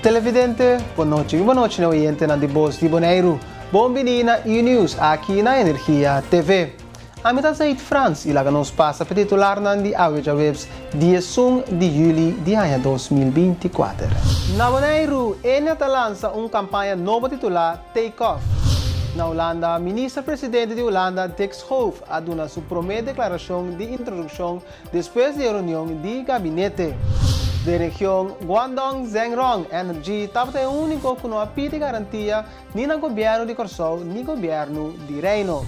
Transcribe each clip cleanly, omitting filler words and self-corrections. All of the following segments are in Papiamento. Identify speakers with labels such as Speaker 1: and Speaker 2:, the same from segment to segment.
Speaker 1: Televidente, bon nochi i bon nochi na oyentenan di Bos di Boneiru. Bon bini na E-News aki na Energia TV. Ami ta Zaid Frans i laga nos pasa p'e titularnan di awe djaweps 11 di yüli di aña 2024. Na Boneiru, Enia ta lansa un kampaña nobo titulá Take Off. Na Hulanda, Minister Presidente di Hulanda Dick Schoof a duna su promé deklarashon di introdukshon despues di e reunion di gabinete. Den region, Guangdong Zhengrong Energy tabata e úniko ku no a pidi garantia ni na gobièrnu di Kòrsou ni gobièrnu di Reino.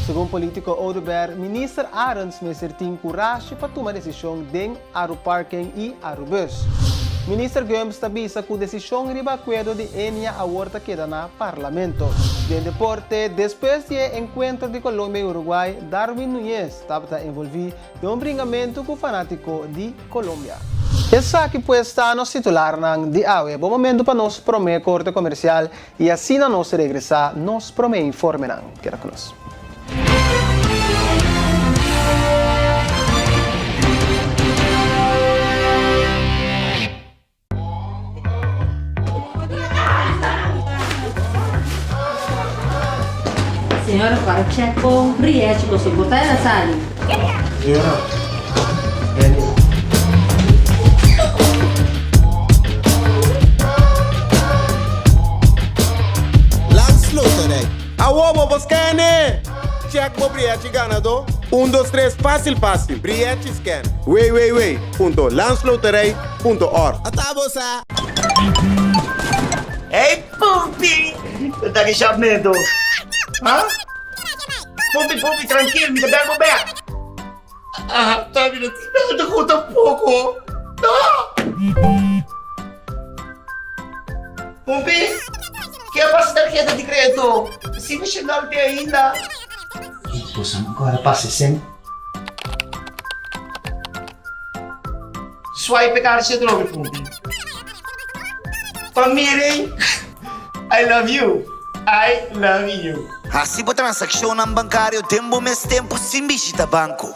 Speaker 1: Segun polítiko Oduber, minister Arends mester tin kurashi pa tuma desishon den Aruparking i Arubus. Minister Gumbs ta bisa ku desishon riba akuerdo di Enia awor ta keda na Parlamento. Den deporte, despues di e enkuentro di Colombia i Uruguay, Darwin Nuñez tabata envolví den un bringamentu ku fanátiko di Colombia. Esaki pues ta nos titularnan di awe. Bon momento pa nos promé korte komersial i asina nos regresá nos promé informenan. Keda ku nos.
Speaker 2: Señora para check bo rièchi boso por ta el a sali.
Speaker 1: Señora, Benny.
Speaker 3: Landsloterij. Awo bo por scan-e! Check bo brièchi ganadó. Un dos tres fásil fásil. Brièchi scan. www.landsloterij. Punto org.
Speaker 4: Ata bo sa!
Speaker 5: Hey Pumpi! Bo ta ki shapmento? Ha? Pumpi, Pumpi, trankil, mi ta bel bo bek. Ah, ta mi no tin nada ku tampoko. No! Pumpi, ke a pasa tarheta di kredito? Si mi shendal te ainda.
Speaker 6: Boso no kòrda pasa esei?
Speaker 5: Swipe e karchi atrobe Pumpi. Pa miren I love you I love you.
Speaker 4: Hasi bo transakshonnan bankario den bo mes tempu sin bishita banko.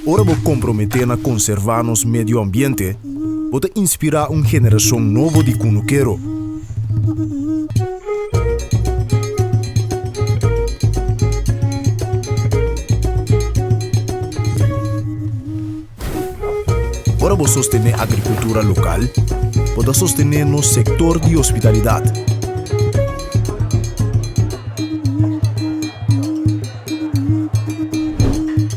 Speaker 7: Ora bo komprometé na konservá nos medio ambiente, bo ta inspirá un generashon nobo di kunukero. Ora bo sostené agrikultura lokal, bo ta sostené nos sektor di hospitalidat.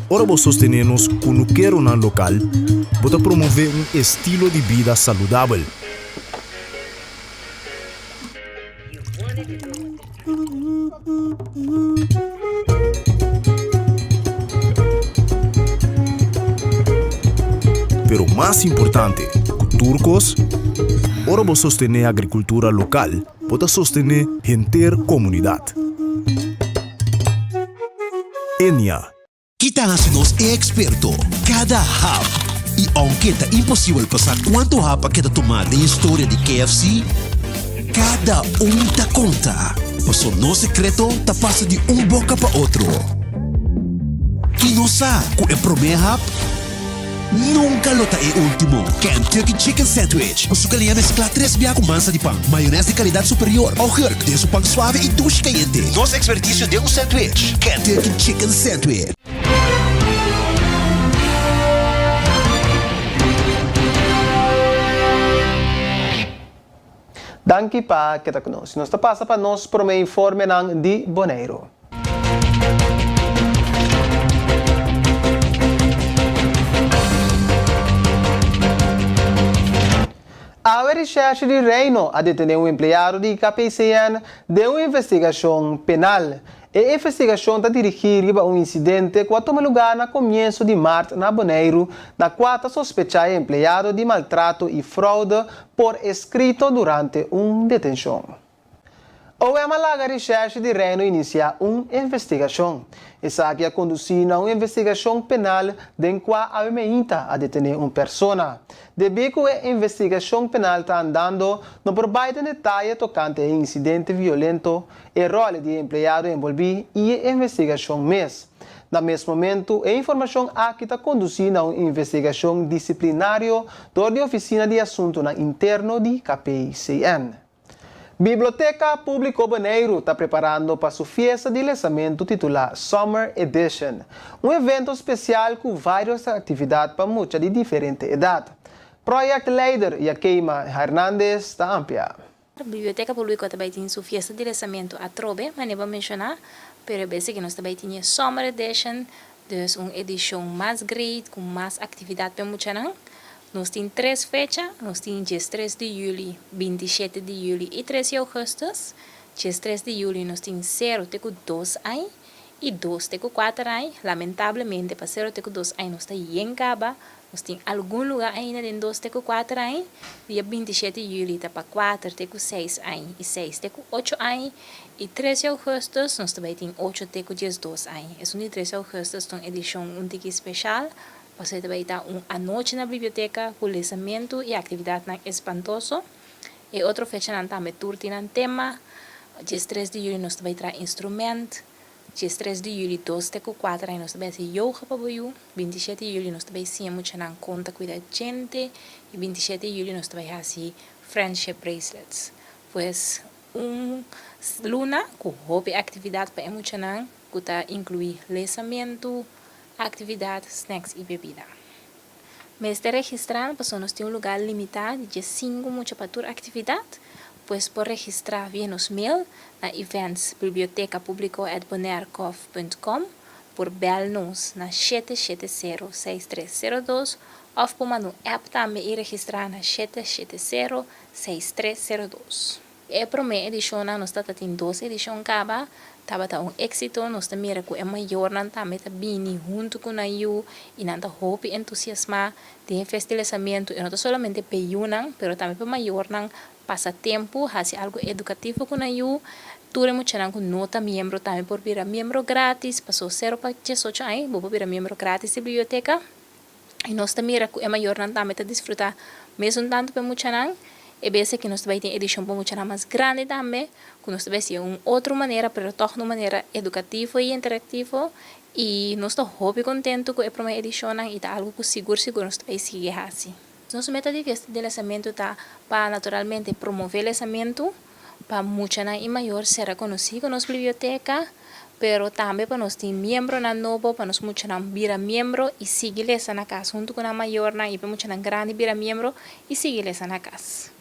Speaker 7: Ora bo sostené nos kunukeronan lokal, bo ta promové un estilo di bida saludabel. Pero mas importante ku tur kos, ora bo sostené agrikultura lokal, bo ta sostené henter komunidat. Enia.
Speaker 8: Ki ta hasi nos e eksperto? Kada hap! I ounke ta imposibel pa sa kuantu hap a keda tumá den historia di KFC, kada un ta konta, paso nos sekreto ta pasa di un boka pa otro. I nos sa ku e promé hap nunka lo ta e último. Kentucky Chicken Sandwich ku su kaliña mesklá tres bia ku mansa di pan, mayonès di kalidat superior, augurk den su pan suave i dushi kayente. Nos ekspertisio den un sandwich, Kentucky Chicken Sandwich.
Speaker 1: Danki pa keda ku nos. Nos ta pasa pa nos promé informenan di Boneiru. Awe Reshèrshi di Reino a detené un empleado di KPCN den un investigashon penal. E investigashon ta dirigí riba un insidente ku a tuma lugá na komienso di mart na Boneiru, na kua ta sospechá e empleado di maltrato i froude por eskrito durante un detenshon. OM a laga Reshèrshi di Reino inisiá un investigashon. Esaki a kondusí na un investigashon penal den kua awe meinta a detené un persona. Debí ku e investigashon penal ta andando, no por bai den detaye tokante e insidente violento, e ròl di e empleado enbolbí i e investigashon mes. Na mes momento, e informashon aki ta kondusí na un investigashon disiplinario dor di Ofisina di Asuntunan Interno di KPCN. Biblioteka Públiko Boneiru ta preparando pa su fiesta di lesamentu titulá Summer Edition, un evento spesial ku vários aktividat pa mucha di diferente edat. Projectleider Yakeima Hernandez ta amplia.
Speaker 9: Biblioteka Públiko ta bai tin su fiesta di lesamentu atrobe, manera bo a menshoná, pero e bes aki nos ta bai tin e Summer Edition, dus un edishon mas great ku mas aktividat pa e muchanan. Nos tin tres fecha, nos tin 13 di yüli, 27 di yüli i 3 di ougùstùs. 13 di yüli nos tin 0 te ku 2 aña i 2 te ku 4 aña. Lamentablemente pa 0 te ku 2 aña nos ta yen kaba. Nos tin algun lugá ainda den 2 te ku 4 aña. Dia 27 di yüli ta pa 4 te ku 6 aña i 6 te ku 8 aña. I 3 di ougùstùs nos ta bai tin 8 te ku 12 aña. Esun di 3 di ougùstùs ta un edishon un tiki spesial. Pasobra ta bai ta un anochi na biblioteka ku lesamentu i aktividatnan espantoso. E otro fechanan tambe tur tin nan tema. 13 di yüli nos ta bai traha instrumènt. 13 di yüli 2 te ku 4 aña nos ta bai hasi yoga pa bo yu. 27 di yüli nos ta bai siña muchanan kon ta kuida djente. I 27 di yüli nos ta bai hasi friendship bracelets. Pues un luna ku hopi aktividat pa e muchanan ku ta inkluí lesamentu, aktividat, snacks i bebida. Mester registrá pasobra nos tin un lugá limitá di 15 mucha pa tur aktividat, pues por registrá via nos mail na eventsbibliotekapublico@bonairgov.com, por bèl nos na 770-6302 òf por manda un app tambe i registrá na 770-6302. E promé edishonnan nos tabata tin dos edishon kaba, tabata un éksito. Nos ta mira ku e mayornan tambe ta bini huntu ku nan yu i nan ta hopi entusiasmá den e festa di lesamentu. E no ta solamente p'e yunan, pero tambe p'e mayornan pasa tempu, hasi algu edukativo ku nan yu. Tur e muchanan ku no ta miembro tambe por bira miembro grátis, paso 0 pa 18 aña bo por bira miembro grátis di biblioteka. I nos ta mira ku e mayornan tambe ta disfrutá mesun tantu pa e muchanan. E bes aki nos ta bai tin edishon pa muchanan mas grandi tambe, ku nos ta bai hasi un otro manera, pero tòg na un manera edukativo i interaktivo. I nos ta hopi kontentu ku e promé edishonnan i ta algu ku sigur sigur nos ta bai sigui hasi. Nos meta di fiesta di lesamentu ta pa naturalmente promové lesamentu, pa muchanan i mayor sera konosí ku nos biblioteka, pero tambe pa nos tin miembronan nobo, pa nos muchanan bira miembro i sigui lesa na kas huntu ku nan mayornan i pa e muchanan grandi bira miembro i sigui lesa na kas.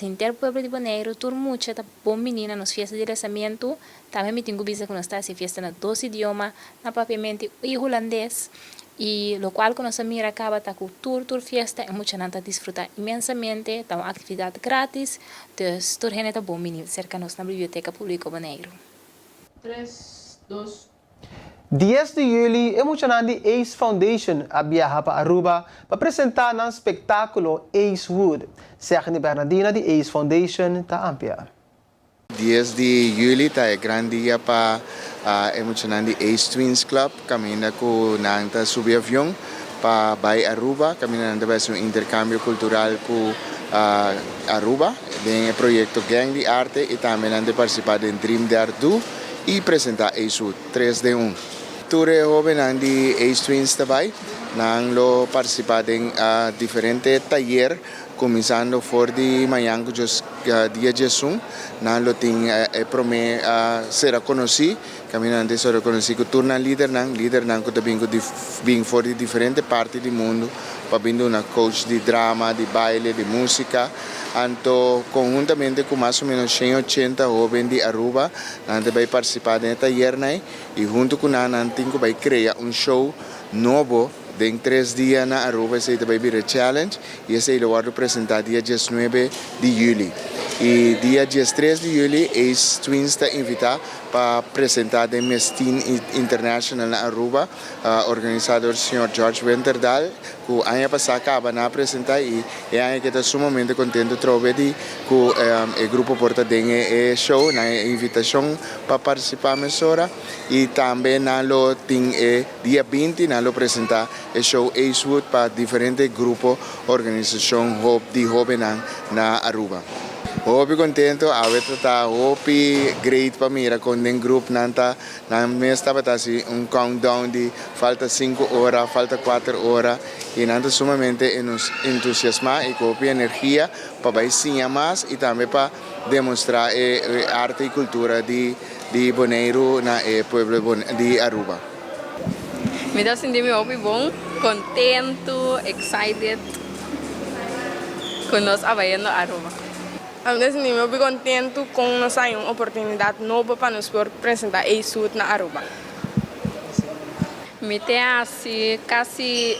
Speaker 9: Henter pueblo di Boneiru tur mucha ta bon bini na nos fiesta di lesamentu. Tambe mi tin ku bisa ku nos ta hasi fiesta na dos idioma, na papiamenti i hulandes. I lokual ku nos a mira kaba ta ku tur tur fiesta e muchanan ta disfrutá inmensamente, ta un aktividat grátis, dus tur hende ta bon bini serka nos na Biblioteka Públiko Boneiru.
Speaker 10: Tres, dos.
Speaker 1: 10 di yüli e muchanan di Ace Foundation a biaha pa Aruba pa presentá nan spektákulo Ace Wood. Segni Bernardina di Ace Foundation ta amplia.
Speaker 11: 10 di yüli ta e gran dia pa e muchanan di Ace Twins Club kaminda ku nan ta subi avion pa bai Aruba kaminda nan ta bai hasi un interkambio kultural ku Aruba den e proyekto Gang di Arte i tambe nan ta partisipá den Dream Dare Do i presentá Ace Wood tres den un. Tur e hóbennan di Ace Twins ta bai, nan lo partisipá den diferente tayer Kuminsando for di mañan ku dia 11, nan lo tin e promé sera konosí. Kaminda nan tin sera konosí ku tur nan lidernan, lidernan ku ta bin ku bin for di diferente parti di mundu pa bin duna coach di drama, di baile, di músika. Anto konhuntamente ku mas o ménos 180 hóben di Aruba nan ta bai partisipá den e tayernan ei i huntu ku nan nan tin ku bai krea un show nobo. Den tres dia na Aruba esey ta bay bira challenge y esey lo wordo presenta dia 19 di juli. Y dia 13 di juli Ace Twins ta invita pa presenta den Miss Teen International na Aruba organisa door señor George Winterdal cu aña pasa caba na presenta y e aña aki ta sumamente contento trobe di cu e grupo por ta den e show nan e invitacion pa participa mesora y tambe nan lo tin e Dia 20 nan lo presenta e show Acewood pa diferente grupo, organisacion di hobennan na Aruba. Hopi contento, awe ta ta hopi great pa mira con den groep nan ta, nan mes tabata haci un countdown di falta sinku ora, falta kuater ora y nan ta sumamente entusiasma y cu hopi energia pa bay siña mas y tambe pa demonstra e arte y cultura di di Boneiru na e pueblo di Aruba.
Speaker 10: Mi ta sinti mi hopi bon, contento, excited cu nos a bayendo Aruba.
Speaker 12: Mi ta sinti mi hopi contento con nos a hay un oportunidad nobo pa nos por presenta A-Sud na Aruba.
Speaker 10: Mi te haci casi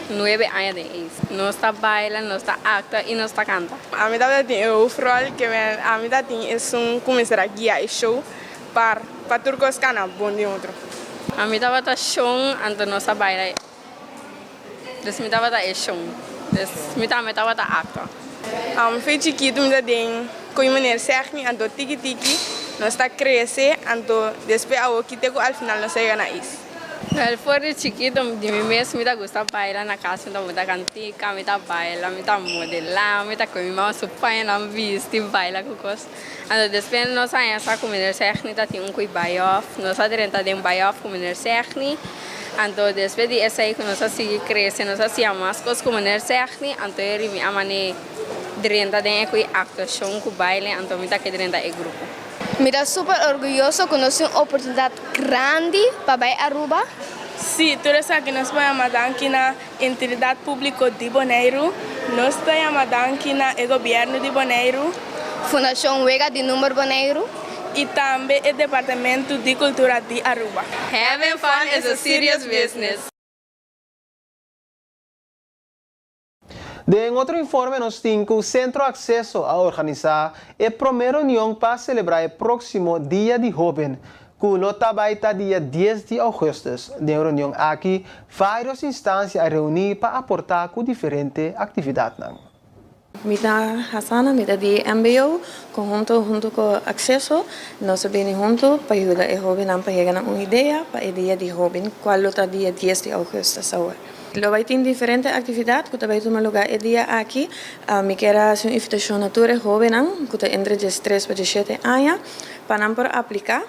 Speaker 10: nuebe aña den Ace. Nos ta baila, nos ta actua y nos ta canta.
Speaker 12: Ami tabata tin e hoofdrol, ke men ami ta tin esun ku mester a guia e show par pa tur kos kana bon den otro.
Speaker 10: Ami tabata shon, anto nos a baila, dus mi tabata e shon, dus mi tambe tabata actua.
Speaker 12: Fe chikitu mi ta den koe meneer Segni, anto tiki tiki nos ta krese, anto despues awoki te ku al final nos a yega na is.
Speaker 10: Wel for di chikito di mi mes mi ta gusta baila na cas mi ta muta cantica mi ta baila mi ta modela mi ta coge mi mama su pañanan bisti baila cu cos anto despues nos haña sa cu meneer Segni ta tin un cuy bay off nos a drenta den bay off cu meneer Segni anto despues di esey cu nos a sigui crece nos a siña mas cos cu meneer Segni anto e ri mi a mane drenta den e cuy actuacion cu baile anto mi ta ke drenta e grupo.
Speaker 13: Mi ta super orguyoso ku nos tin un oportunidat grandi pa bai Aruba.
Speaker 12: Sí, tur esaki nos por yama danki na Entidat Públiko di Boneiru. Nos ta yama danki na e gobièrnu di Boneiru.
Speaker 13: Fundashon Wega di Number Boneiru.
Speaker 12: I tambe e Departamentu di Kultura di Aruba.
Speaker 10: Having fun is a serious business.
Speaker 1: Den otro informe nos tin ku Sentro Akseso a organisá e promé reunion pa selebrá e próksimo Dia di Hóben, ku lo ta bai ta dia dies di ougùstùs. Den e reunion aki vários instansia a reuní pa aportá ku diferente aktividatnan.
Speaker 14: Mi ta Hassana, mi ta di mbo, konhunto hunto ku Akseso nos a bini hunto pa yuda e hóbennan pa yega na un idea pa e Dia di Hóben, kual lo ta dia dies di ougùstùs awor. Lo bai tin diferente actividad cu ta bai tuma lugar e dia aki. Mi kier a haci un invitacion na tur e hobennan cu ta entre diestres pa diesshete aña pa nan por aplica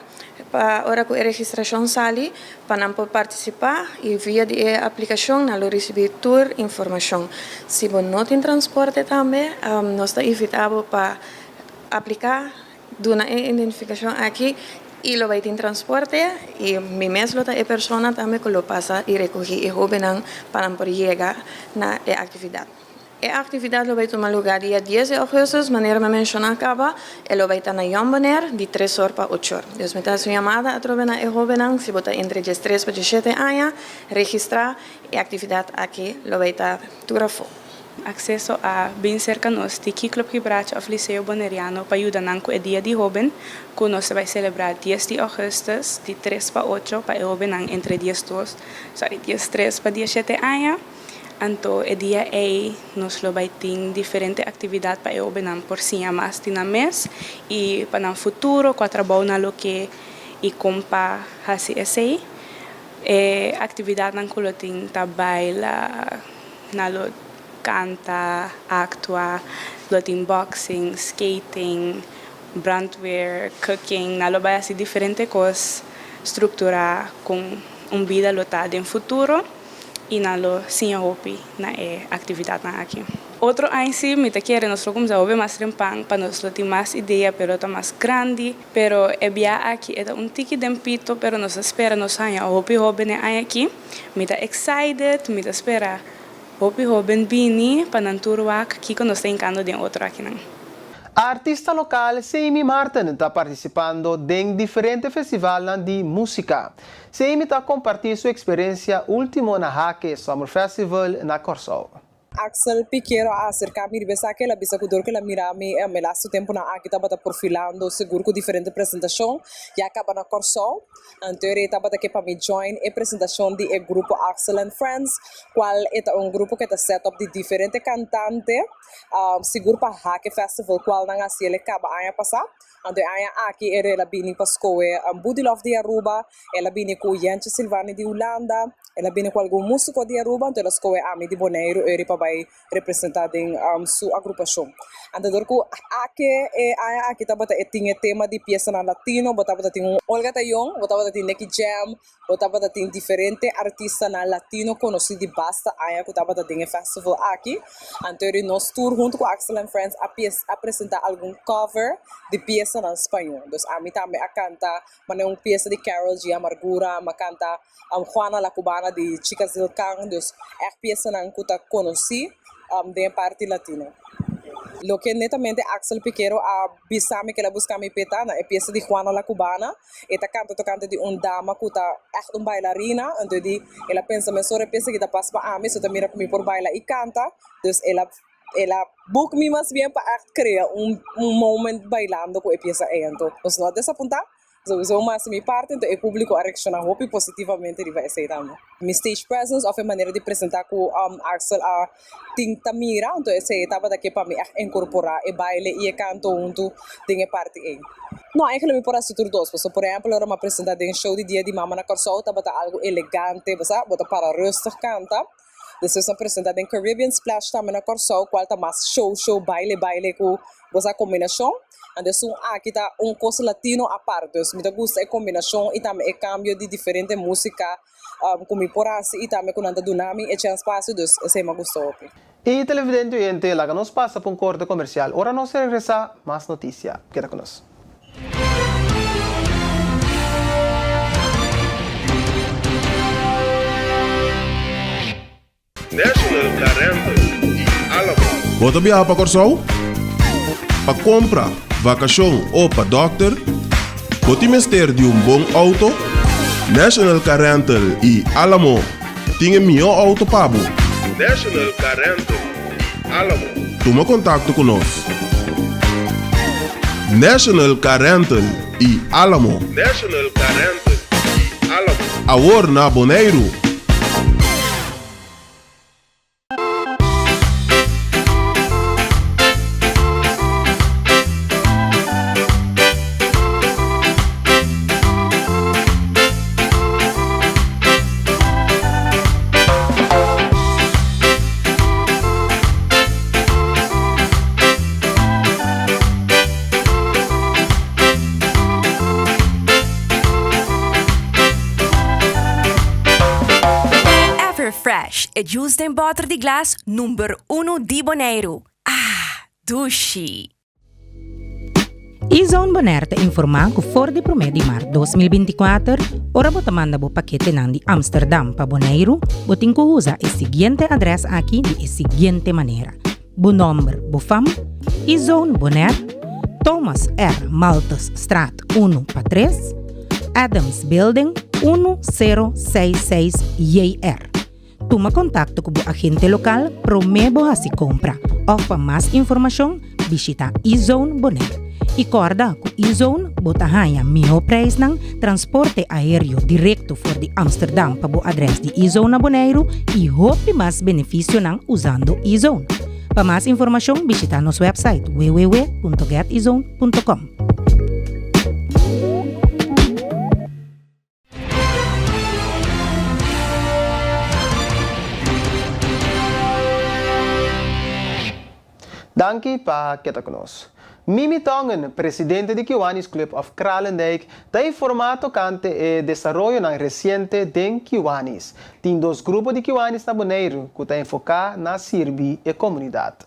Speaker 14: pa ora cu e registracion sali pa nan por participa y via di e aplicacion nan lo ricibi tur informacion. Si bo no tin transporte tambe nos ta invita bo pa aplica. Duna e identificacion aki y lo bay tin transporte y mi mes lo ta e persona tambe cu lo pasa y recogi e hobennan pa nan por yega na e actividad. E actividad lo bay tuma lugar dia dies di augustus, manera mi a menciona caba, e lo bay ta na Jong Bonaire di tres or pa ocho or. Dus mi ta haci un yamada atrobe na e hobennan, si bo ta entre diestres pa diesshete aña, registra, e actividad aki lo bay ta tur afo.
Speaker 12: Akseso a bin serka nos di Key Club Gibracha òf Liceo Boneriano pa yuda nan ku e Dia di Hóben ku nos ta bai selebrá dies di ògùstùs di tres pa ocho pa e hóbennan entre diesdos sorry diestres pa diesshete aña. Anto e dia ei nos lo bai tin diferente aktividat pa e hóbennan por siña mas di nan mes i pa nan futuro kua trabou nan lo ke i kon pa hasi esei. E aktividatnan ku lo tin ta baila. Nan lo kanta, aktua, lo tin boxing, skating, brandweer, cooking, nan lo bai hasi diferente kos strukturá kon un bida lo ta den futuro i nan lo siña hopi na e aktividatnan aki. Otro aña si mi ta kere nos lo kumsa hopi mas trempan pa nos lo tin mas idea pero ta mas grandi pero e bia aki e ta un tiki den pito pero nos ta spera nos haña hopi hoben e aña aki. Mi ta excited, mi ta spera hopi hoben bini pa nan tur wak kiko nos ta hinkando den otro akinan.
Speaker 1: Artista lokal Seimi Marten ta partisipando den diferente festivalnan di músika. Seimi ta kompartí su eksperensia último na Hake Summer Festival na Kòrsou.
Speaker 15: Axel Piquero a acerca mi riba esaki, el a bisa cu dor cu el a mira mi e laatste temponan aki tabata profilando sigur cu diferente presentacion, ya caba na Corsou. Anto e tabata ke pa mi join e presentacion di e grupo Axel and Friends, cual e ta un grupo cu ta set up di diferente cantante, sigur pa Hake Festival cual nan a haci el e caba aña pasa. Anto e aña aki e el a bini pa scohe Budilov di Aruba, el a bini cu Jentje Silvani di Hulanda, el a bini cu algun musico di Aruba, anto el a scohe ami di Boneiru, eri pa. bai representá den su agrupashon. Anto dor ku ake e aña aki tabata e tin e tema di piesanan latino, bo tabata tin un Olga Tayon, bo tabata tin Nicky Jam, bo tabata tin diferente artistanan latino konosí di basta aña ku tabata den e festival aki. Anto eri nos tur huntu ku Axel and Friends a a presentá algun cover di piesanan spañó. Dus ami tambe a kanta manera un piesa di Karol G, Amargura, mi a kanta Juana la Cubana di Chicas del Can, dus ègt piesanan ku ta konosí den e parti latino. Loke netamente Axel Piquero a bisa mi ku el a buska mi p'e ta na e piesa di Juana la Cubana. E ta kanta tokante di un dama ku ta ègt un bailarina, anto di el a pensa mesora e piesa aki ta pas pa ami, so ta mira ku mi por baila i kanta, dus el a el a book mi mas bien pa ègt krea un un moment bailando ku e piesa ei. Anto nos no a desapuntá, Sowieso mas di mi parti, enton e publico a reacciona hopi positivamente riba esey tambe. Mi stage presence of e manera di presenta cu Axel a tin ta mira, enton esey tabata ke pa mi echt incorpora e baile y e canto hunto den e parti ey. No, eigenlijk mi por haci tur dos, pasobra por ehempel ora mi a presenta den show di Dia di Mama na Corsou tabata algo elegante, bo sa, bo ta para rustig canta. Despues a presenta den Caribbean Splash tambe na Kòrsou kual ta mas show show baile baile ku bo sa kombinashon. Anto esun aki ta un kos latino apart. Dus mi ta gusta e kombinashon i tambe e kambio di diferente músika ku mi por hasi i tambe ku nan ta duna mi e chèns pa hasi dus esei mi a gusta hopi.
Speaker 1: I televidente oyente laga nos pasa pa un korte komersial. Ora nos regresá mas notisia. Keda ku nos.
Speaker 3: National Car Rental i Alamo.
Speaker 7: Bo ta biaha pa Kòrsou? Pa kompra, vakashon o pa dòkter? Bo tin mester di un bon outo? National Car Rental i Alamo tin e mihó outo pa bo.
Speaker 3: National Car Rental i Alamo.
Speaker 7: Tuma kontakto ku nos. National Car Rental i Alamo.
Speaker 3: National Car Rental i Alamo.
Speaker 7: Awor na Boneiru.
Speaker 16: Everfresh, e juice den bòter di glas number uno di Boneiru. Ah, dushi!
Speaker 2: E-Zone Bonaire ta informá ku for di promé di mart 2024, ora bo ta manda bo paketenan di Amsterdam pa Boneiru, bo tin ku usa e siguiente adrès aki di e siguiente manera, Bo nòmber, bo fam, E-Zone Bonaire, Thomas R. Malthusstraat unu pa tres, Adams Building, unu sero seis seis JR. Tuma kontakto ku bo agente lokal promé bo hasi kompra òf pa mas informashon bishita eZone Bonaire. I kòrda ku eZone bo ta haña mihó preisnan, transporte aéreo direkto for di Amsterdam pa bo adrès di eZone na Boneiru i hopi mas benefisionan usando eZone. Pa mas informashon bishita nos wèpsait www.getezone.com.
Speaker 1: Danki pa keda ku nos. Mimi Tongen, presidente di Kiwanis Club of Kralendijk, ta informá tokante e desaroyonan resiente den Kiwanis. Tin dos grupo di Kiwanis na Boneiru ku ta enfoká na sirbi e komunidat.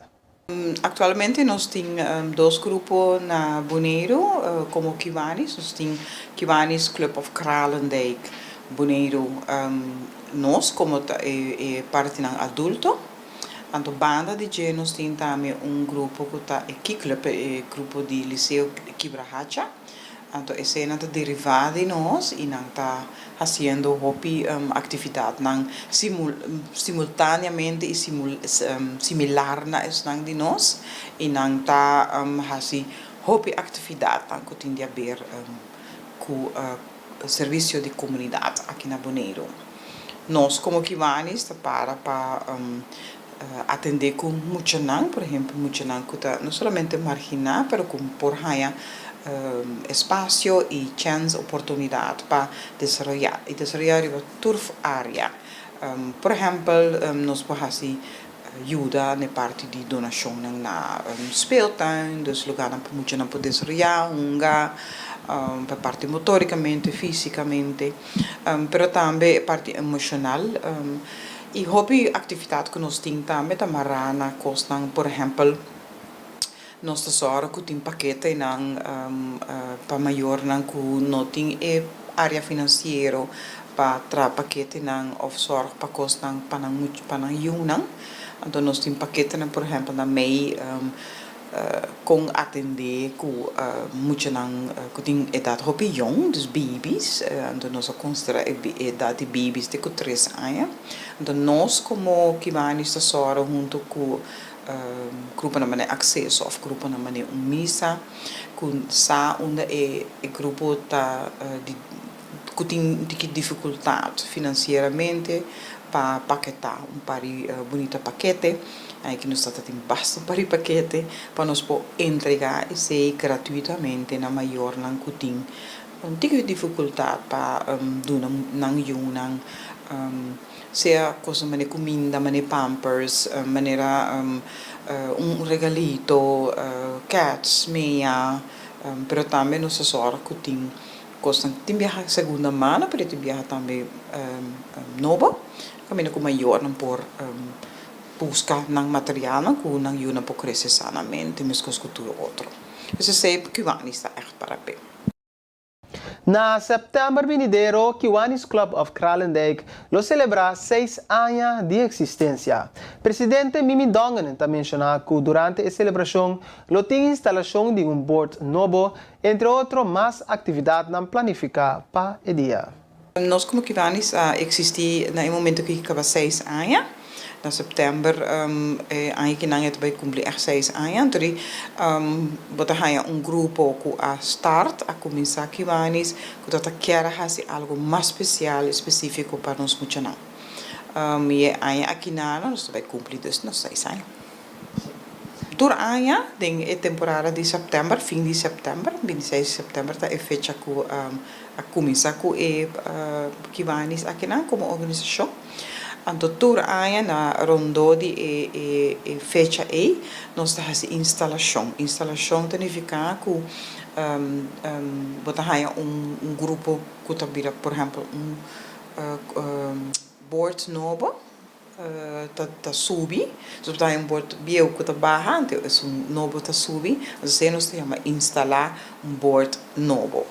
Speaker 17: Aktualmente nos tin dos grupo na Boneiru komo Kiwanis. Nos tin Kiwanis Club of Kralendijk Boneiru nos komo ta e partinan adulto. Anto banda di dje nos tin tambe un grupo ku ta e Ki-Club, e grupo di Liceo Kibrahacha. Anto eseinan ta derivá di nos i nan ta hasiendo hopi aktividatnan simultáneamente i similar na esnan di nos i nan ta hasi hopi aktividatnan ku tin di aber ku servisio di komunidat aki na Boneiru. Nos komo Kiwanis ta para pa atendé ku muchanan, por ehempel muchanan ku ta no solamente marginá pero ku por haña espasio i chèns, oportunidat pa desaroyá i desaroyá riba tur área. Por ehempel nos por hasi. yuda na e parti di donashonnan na speeltuin, dus lugarnan pa muchanan por desaroyá, hunga, pa e parti motorikamente, físikamente, pero tambe e parti emoshonal. I hopi aktividat ku nos tin tambe ta mará na kosnan, por ehèmpel, Nos ta sòru ku tin paketenan pa mayornan ku no tin e área finansiero pa traha paketenan òf sòrg pa kosnan pa nan pa nan yunan. Anto nos tin paketenan por ehèmpel na mei kon atendé ku muchanan ku tin edat hopi yong, dus babies. Anto nos a konsiderá e edat di babies te ku tres aña. Anto nos komo Kiwanis ta sòru huntu ku Gruponan manera Acceso of gruponan manera un misa ku sa unda e grupo ta di ku tin un tiki difikultat finansieramente pa paketá un par di bunita pakete. Aki nos ta tin basta un par di pakete pa nos por entregá esei gratuitamente na mayornan ku tin un tiki difikultat pa duna nan yunan. Sea cosnan manera cuminda, manera pampers, manera un regalito, cats, mea, pero tambe nos ta zorg cu tin cosnan, tin biaha segunda mano pero tin biaha tambe nobo, caminda cu mayornan por busca nan materialnan cu nan yunan por crece sanamente mescos cu tur otro. Esey Kiwanis ta echt para p'e.
Speaker 1: Na sèptèmber binidero Kiwanis Club of Kralendijk lo selebrá seis aña di eksistensia. Presidente Mimi Dongen ta menshoná ku durante e selebrashon lo tin instalashon di un bord nobo, entre otro mas aktividatnan planifiká pa e dia.
Speaker 17: Nos komo Kiwanis a eksistí na e momento ku kaba seis aña. Na sèptèmber e aña kinan e ta bai kumpli ègt seis aña. Anto di bo ta haña un grupo ku a start, a kuminsá Kiwanis, ku ta ta kier a hasi algu mas spesial i spesífiko pa nos muchanan. I e aña akinan nos ta bai kumpli dus nos seis aña. Tur aña den e temporada di sèptèmber, fin di sèptèmber, bintiseis di sèptèmber ta e fecha ku a kuminsá ku e Kiwanis akinan komo organisashon. Anto tur aña na rondó di e e fecha ei nos ta hasi instalashon. Instalashon ta nifiká ku bo ta haña un grupo ku ta bira por ehèmpel un bord nobo ta ta subi. Entonces bo ta haña un bord bieu ku ta baha anto esun nobo ta subi. Entonces esei nos ta yama instalá un bord nobo.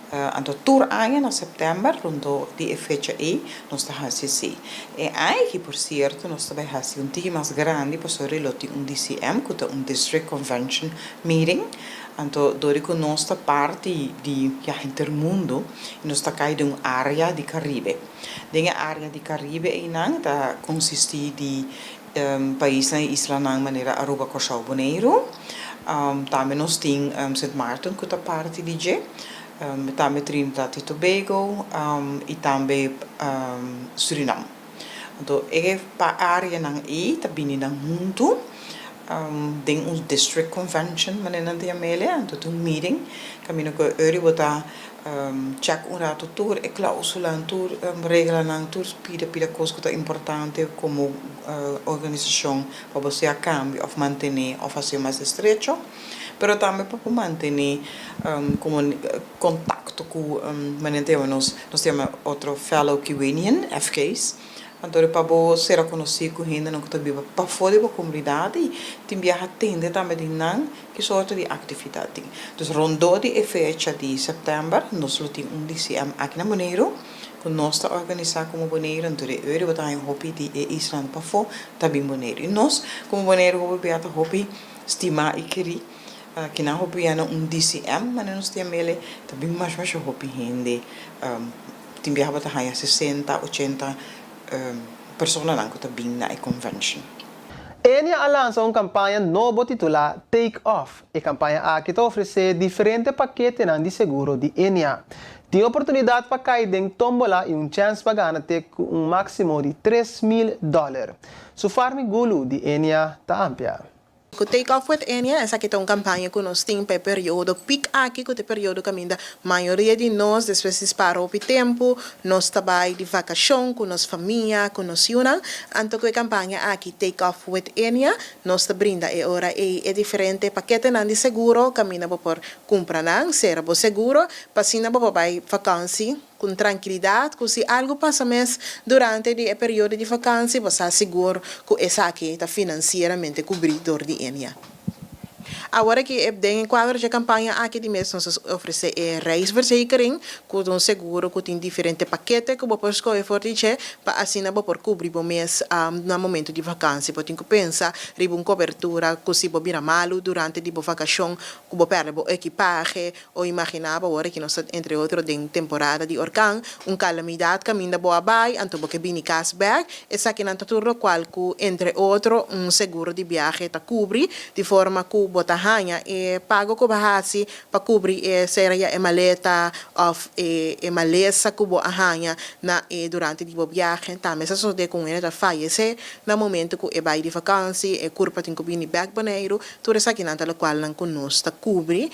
Speaker 17: Anto tur aña na sèptèmber rondó di e fecha ei nos ta hasi esei. E aña aki por sierto nos ta bai hasi un tiki mas grandi pasobra lo tin un DCM ku ta un District Convention Meeting. Anto dor di ku nos ta parti di ya henter mundu i nos ta kai den un área di Karibe. Den e área di Karibe einan ta konsistí di Paisnan i islanan manera Aruba, Kòrsou, Boneiru. Tambe nos tin Sint Maarten ku ta parti di dje, tambe Trinidad i Tobago i tambe Surinam. Anto e areanan ei ta bini nan huntu den un district convention manera nan ta yam'el, anto ta un meeting kaminda ku e ora bo ta Check un rato tur e clausulanan, tur reglanan, tur pida pida cos cu ta importante como organisacion pa bo sea cambia of mantene of haci mas estrecho, pero tambe pa por mantene como contacto cu manera ta yama nos, nos ta yama otro fellow Kiwanian, FK's, anto pa bo sera conoci cu hendenan cu ta biba pafo di bo comunidad y tin biaha tende tambe di nan. Ki sorto di aktividat tin? Dus rondó di e fecha di sèptèmber nos lo tin un DCM aki na Boneiru ku nos ta organisá komo Boneiru. Anto di e ora bo ta haña hopi di e islanan pafó ta bin Boneiru. I nos komo Boneiru hopi bia ta hopi stimá i kerí. Kinan hopi bia na un DCM manera nos ta yam'el ta bin masha masha hopi hende. Tin biaha bo ta haña sesenta, ochenta personanan ku ta bin na e convention.
Speaker 1: Enia a lansa un kampaña nobo titulá Take Off. E kampaña aki ta ofresé diferente paketenan di seguro di Enia. Tin oportunidat pa kai den tómbola i un chèns pa gana te ku un máksimo di 3000 dòler. Sufarmi Gulu di Enia ta amplia.
Speaker 18: Ku Take Off With Enya, esaki ta un kampaña ku nos tin pa e periodo piek aki, ku ta e periodo kaminda mayoria di nos despues di spara hopi tempu, nos ta bai di vakashon ku nos famia, ku nos yunan. Anto ku e kampaña aki Take Off With Enya, nos ta brinda e ora ei e diferente paketenan di seguro kaminda bo por kumpra nan, sera bo seguro, pa asina bo por bai vakansi. Ku trankilidat ku si algu pasa mes durante di e periodo di vakansi bo sa sigur ku esaki ta finansieramente kubrí dor di Ennia. Awor aki e den e kuadro dje kampaña aki di mes nos a ofresé e reisverzekering ku ta un seguro ku tin diferente pakete ku bo por skohe for di dje pa asina bo por kubri bo mes na momento di vakansi. Bo tin ku pensa riba un kobertura ku si bo bira malu durante di bo vakashon ku bo pèrdè bo ekipahe O imaginá bo awor ki nos ta entre otro den temporada di orkan, un kalamidat kaminda bo a bai, anto bo ke bini kas bèk, esakinan ta tur lokual ku entre otro un seguro di biahe ta kubri, di forma ku bo ta haña e pago ku bo a hasi pa kubri e sea ya e maleta òf e e malesa ku bo a haña na e durante di bo biahe. Tambe sa sosodé ku un hende ta fayesé na momento ku e bai di vakansi, e kurpa tin ku bini bèk Boneiru, tur esakinan ta lokualnan ku nos ta kubri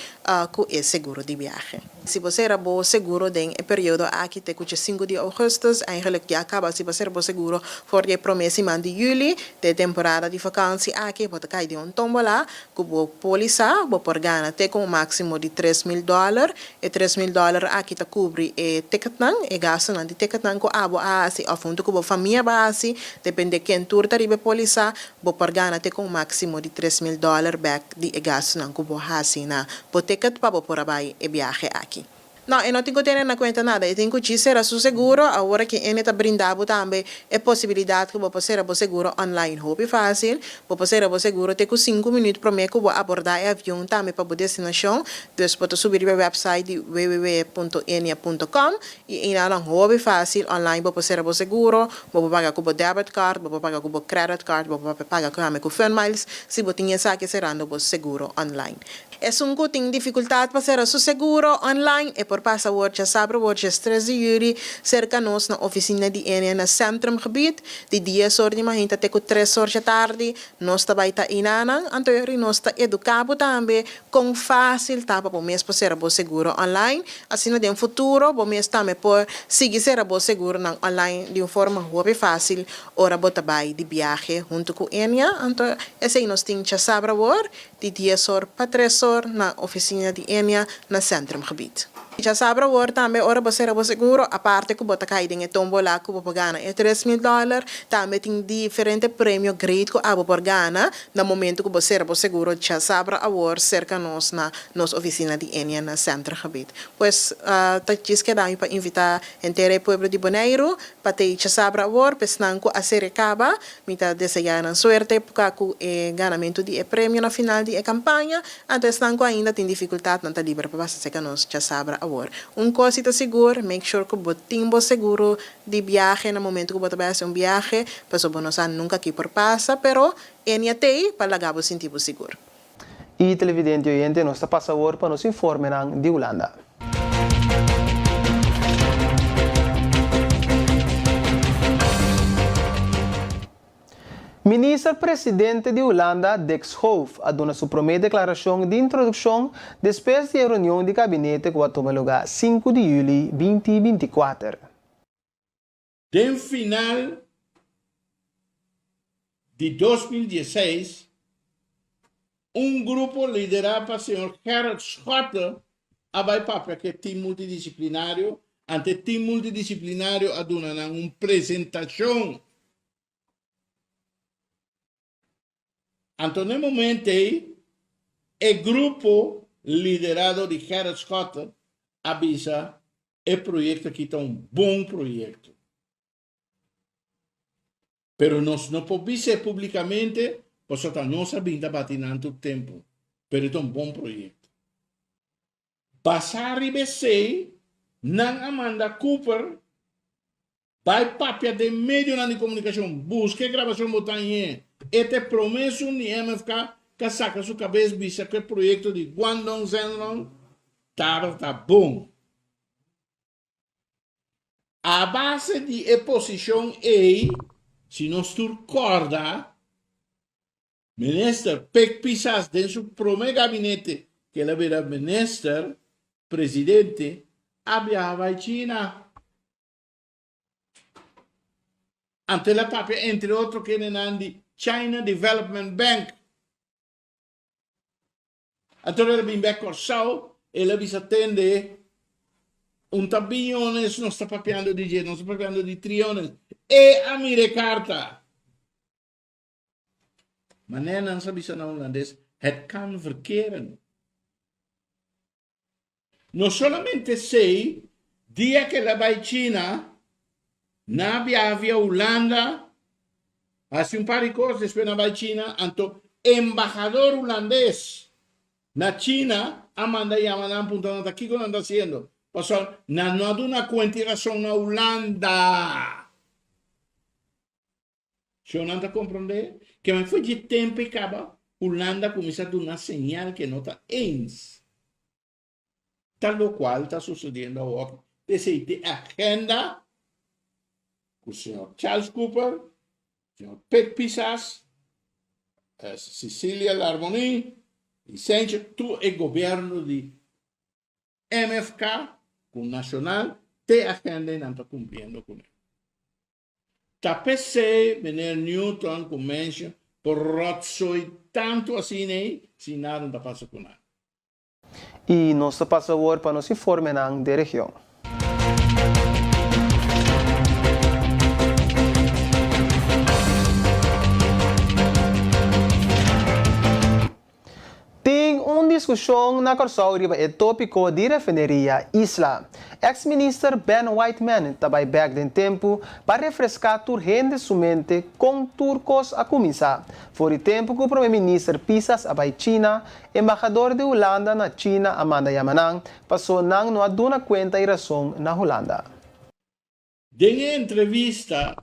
Speaker 18: ku e seguro di biahe. Si bo sera bo seguro den e periodo aki te ku dje sinku di ougùstùs, eigenlijk ya kaba si bo sera bo seguro for di e promé siman di yüli te temporada di vakansi aki, bo ta kai den un tómbola ku bo pólisa, bo por gana te ku un máksimo di 3000 dòler. E 3000 dòler aki ta kubri e ticketnan, e gastunan di ticketnan ku abo a hasi òf huntu ku bo famia bo a hasi, depende ken tur ta riba e pólisa. Bo por gana te ku un máksimo di 3000 dòler bèk di e gastunan ku bo hasi na bo ticket pa bo por a bai e biahe aki. No, e no tin ku tene na kuenta nada. E tin ku djis sera su seguro. Awor aki Ene ta brinda bo tambe e posibilidat ku bo por sera bo seguro online hopi fásil. Bo por sera bo seguro te ku sinku minüt promé ku bo abordá e avion tambe pa bo destinashon. Dus bo ta subi riba e wèpsait di www punto enia punto com i einanan hopi fásil online bo por sera bo seguro. Bo por paga ku bo debit card, bo por paga ku bo credit card, bo por paga tambe ku Funmiles si bo tin esaki serando bo seguro online. Esun ku tin difikultat pa sera su seguro online e por pasa awor djasabra awor djestres di yüli serka nos na ofisina di Enea na Centrumgebied di dies or di mainta te ku tres or djatardi. Nos ta bai ta einanan anto yori nos ta eduká bo tambe Kon fásil ta pa bo mes por sera bo seguro online? Asina den futuro bo mes tambe por sigui sera bo seguronan online di un forma hopi fásil ora bo ta bai di biahe huntu ku Enea. Anto esei nos tin djasabra awor di dies or pa tres or na ofisina di Enea na Centrumgebied. Djasabra awor tambe ora bo sera bo seguro, aparte ku bo ta kai den e tombola ku bo por gana e 3000 dòler, tambe tin diferente premio great ku abo por gana Na momento ku bo sera bo seguro djasabra awor serka nos na nos ofisina di Ennia na Centergebied. Pues ta djis keda mi pa invita henter e pueblo di Boneiru pa tei djasabra awor pa esnan ku a sere kaba. Mi ta desea nan suerte pa ku e ganamentu di e premio na final di e kampaña. Anto esnan ku ainda tin difikultat nan ta liber pa pasa serka nos djasabra awor. Un kos si ta sigur, make sure ku bo tin bo seguro di biahe na momento ku bo ta bai hasi un biahe, pasobra bo no sa nunka ki por pasa, pero Enia t'ei pa laga bo sinti bo sigur.
Speaker 1: I televidente i oyente nos ta pasa awor pa nos informenan di Hulanda. Minister Presidente di Hulanda Dick Schoof a duna su promé deklarashon di introdukshon despues di e reunion di kabinete ku a tuma lugá sinku di yüli binti 24.
Speaker 19: Den final di 2016, un grupo liderá pa señor Gerrit Schotte a bai papia ku e tim multidisiplinario, ante e tim multidisiplinario a duna nan un presentashon. Anto n'e momento ei, e grupo liderá dor di Gerrit Schotte a bisa e proyekto aki ta un bon proyekto. Pero nos no por bis'é publikamente pasobra ta nos a bin ta bati nan tur tempu, pero e ta un bon proyekto. Basá riba esei, nan a manda Cooper bai papia den medionan di komunikashon, buska e grabashon bo ta hañ'é. E ta e promé esun di MFK ku a saka su kabes bisa ku e proyekto di Guangdong Zhenrong tabata bon. A base di e posishon ei, si nos tur kòrda. Minister Pik Pisas den su prome gabinete ku el a bira minister presidente a biaha bai China. Anto el a papia entre otro kendenan di China Development Bank. Anto el a bin bek Kòrsou, el a bisa tende un ta biyones nos ta papiando di dje, nos ta papiando di triones. E a mira e karta. Manera nan sa bisa na hulandes, het kan verkeren. No solamente esei, dia ku el a bai China, nan a biaha via Hulanda, hasi un par di kos, despues nan a bai China, anto embahador hulandes na China a manda yama nan puntra nan ta kiko nan ta hasiendo, pasobra nan no a duna kuenta i rason na Hulanda. Shownan ta komprondé ke men for dje tempu ei kaba Hulanda kuminsá duna señal ke no ta eens ta lokual ta susediendo awor. P'esei te agenda ku señor Charles Cooper, señor Pik Pisas, Cecilia Larmonie i Sencho tur e gobièrnu di MFK ku Nashonal te agenda ei nan ta kumpliendo kuné. Ta p'esei meneer Newton ku mensha por rotzooi tantu asina ei sin nada no ta pasa ku nan.
Speaker 1: I nos ta pasa awor pa nos informenan den region. Tin un diskushon na Kòrsou riba e tópiko di refineria Isla. Eks minister Ben Whiteman ta bai bèk den tempu pa refreská tur hende su mente kon tur kos a kuminsá. For di tempu ku prome minister Pisas a bai China, embahador di Hulanda na China a manda yama nan paso nan no a duna kuenta i rason na Hulanda.
Speaker 19: Den e entrevista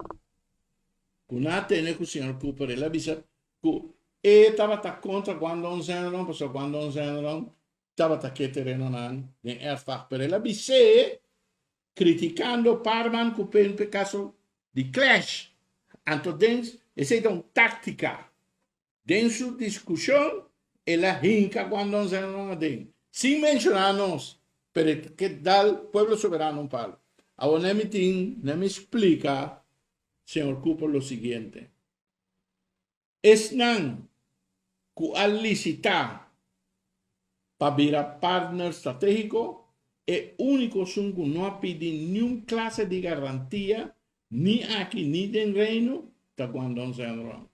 Speaker 19: ku nan a tene ku señor Cooper el a bisa ku e tabata kontra Guangdong Zhenrong pasobra Guangdong Zhenrong tabata ke terenonan den erfpacht pero el a bis'é kritikando Parman ku pen p'e kaso di clash anto den esei ta un taktika Den su diskushon el a hinka Guangdong Zhenrong aden, sin menshoná nos, pero e ke dal Pueblo Soberano un palo. Awor ne mi tin, ne mi splika señor Cooper lo siguiente. Esnan ku a lisitá pa bira partner stratégiko, e úniko esun ku no a pidi niun klase di garantia ni aki ni den Reino ta Guangdong Zhenrong.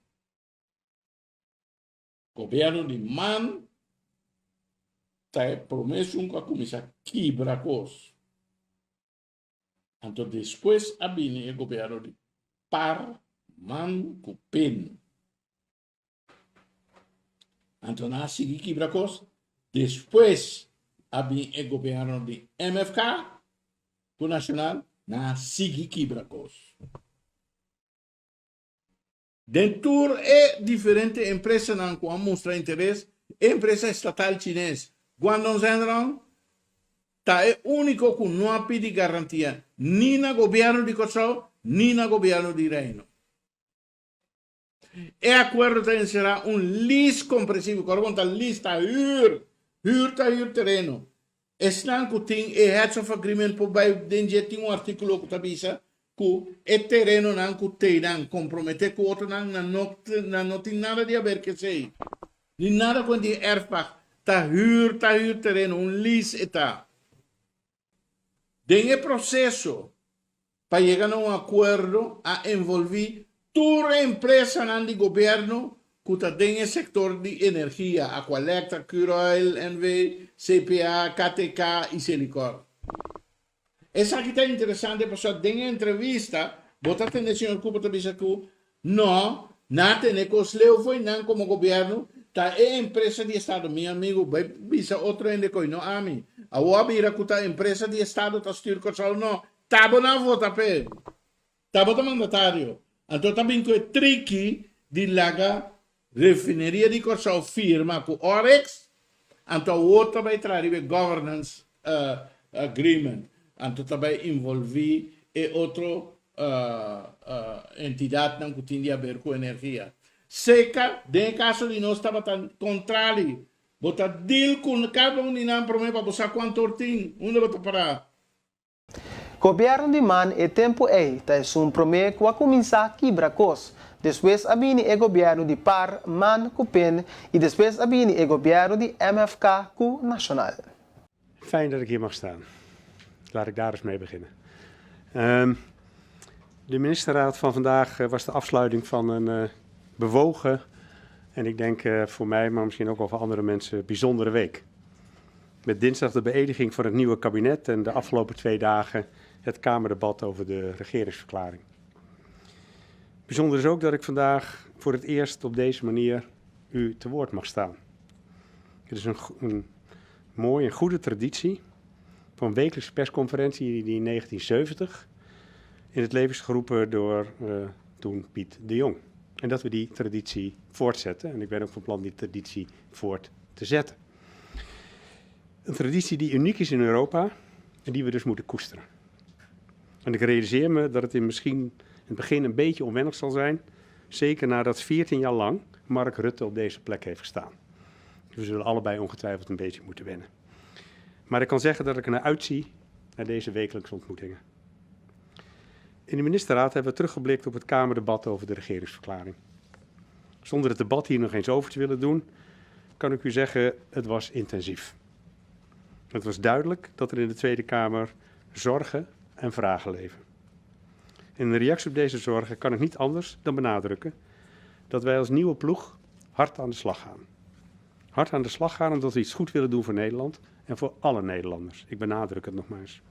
Speaker 19: Gobierno di man ta e prome esun cu a cuminsa kibra cos. Anto despues a bini e gobierno di par, man cu pen. Anto nan a sigui kibra cos. Despues a bini e gobierno di MFK cu Nacional, nan a sigui kibra cos. Den tur e diferente empresanan ku a mustra interes, e empresa estatal chines Guangdong Zhenrong ta e úniko ku no a pidi garantia ni na gobièrnu di Kòrsou ni na gobièrnu di Reino. E akuerdo ta enserá un lease kompresivo, kòrda bon ta lease ta hür, hür ta hür tereno. Esnan ku tin e heads of agreement por bai den dje tin un artíkulo ku ta bisa ku e terenonan ku teinan komprometé ku otronan nan no nan no tin nada di haber ku esei ni nada ku di erfpacht ta hür ta hür tereno un lease e ta. Den e proseso pa yega na un akuerdo a envolví tur e empresanan di gobièrnu ku ta den e sektor di energia, Aqualectra, Curoil NV, CPA, KTK i Selikor. Esaki ta interesante pasobra den e entrevista bo ta tende señor Cooper ta bisa ku no, nan a tene kos leu fo'i nan komo gobièrnu, ta e empresa di estado. Mi amigu bai bisa otro hende ko'i no ami. Awor a bira ku ta empresa di estado ta stuur Kòrsou no. Ta bo nan vota p'e. Ta bo ta mandatario. Anto ta bin ku e triki di laga Refineria di Kòrsou firma ku Oryx, anto awor ta bai traha riba e governance agreement. Anto ta bai involví e otro entidatnan ku tin di haber ku energia. Seka, den e kaso di nos tabata kontrali. Bo ta deal ku kada un di nan promé pa bo sa kuantu or tin, unda bo ta pará.
Speaker 1: Gobièrnu di man e tempu ei ta esun promé ku a kuminsá kibra kos. Despues a bini e gobièrnu di par, man ku pen i despues a bini e gobièrnu di MFK ku Nashonal.
Speaker 20: Fijn dat ik hier mag staan. Laat ik daar eens mee beginnen. Um, de ministerraad van vandaag eh, was de afsluiting van een uh, bewogen en ik denk uh, voor mij, maar misschien ook wel voor andere mensen, bijzondere week. Met dinsdag de beëdiging van het nieuwe kabinet en de afgelopen twee dagen het Kamerdebat over de regeringsverklaring. Bijzonder is ook dat ik vandaag voor het eerst op deze manier u te woord mag staan. Het is een, een mooie en goede traditie van wekelijkse persconferentie die in 1970 in het leven is geroepen door uh, toen Piet de Jong. En dat we die traditie voortzetten. En ik ben ook van plan die traditie voort te zetten. Een traditie die uniek is in Europa en die we dus moeten koesteren. En ik realiseer me dat het in misschien in het begin een beetje onwennig zal zijn. Zeker nadat 14 jaar lang Mark Rutte op deze plek heeft gestaan. We zullen allebei ongetwijfeld een beetje moeten wennen. Maar ik kan zeggen dat ik er naar uitzie naar deze wekelijkse ontmoetingen. In de ministerraad hebben we teruggeblikt op het Kamerdebat over de regeringsverklaring. Zonder het debat hier nog eens over te willen doen, kan ik u zeggen, het was intensief. Het was duidelijk dat er in de Tweede Kamer zorgen en vragen leven. In reactie op deze zorgen kan ik niet anders dan benadrukken dat wij als nieuwe ploeg hard aan de slag gaan. Hard aan de slag gaan omdat we iets goed willen doen voor Nederland en voor alle Nederlanders. Ik benadruk het nog maar eens.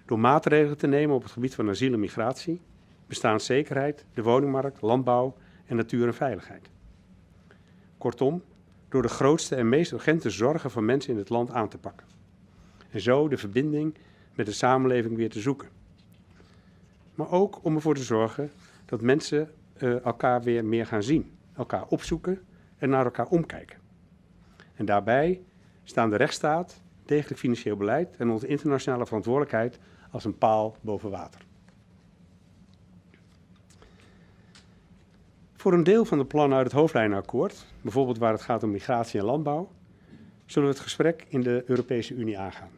Speaker 20: Door maatregelen te nemen op het gebied van asiel en migratie, bestaanszekerheid, de woningmarkt, landbouw en natuur en veiligheid. Kortom, door de grootste en meest urgente zorgen van mensen in het land aan te pakken. En zo de verbinding met de samenleving weer te zoeken. Maar ook om ervoor te zorgen dat mensen uh, elkaar weer meer gaan zien, elkaar opzoeken en naar elkaar omkijken. En daarbij staan de rechtsstaat, degelijk financieel beleid en onze internationale verantwoordelijkheid als een paal boven water. Voor een deel van de plannen uit het hoofdlijnenakkoord, bijvoorbeeld waar het gaat om migratie en landbouw, zullen we het gesprek in de Europese Unie aangaan.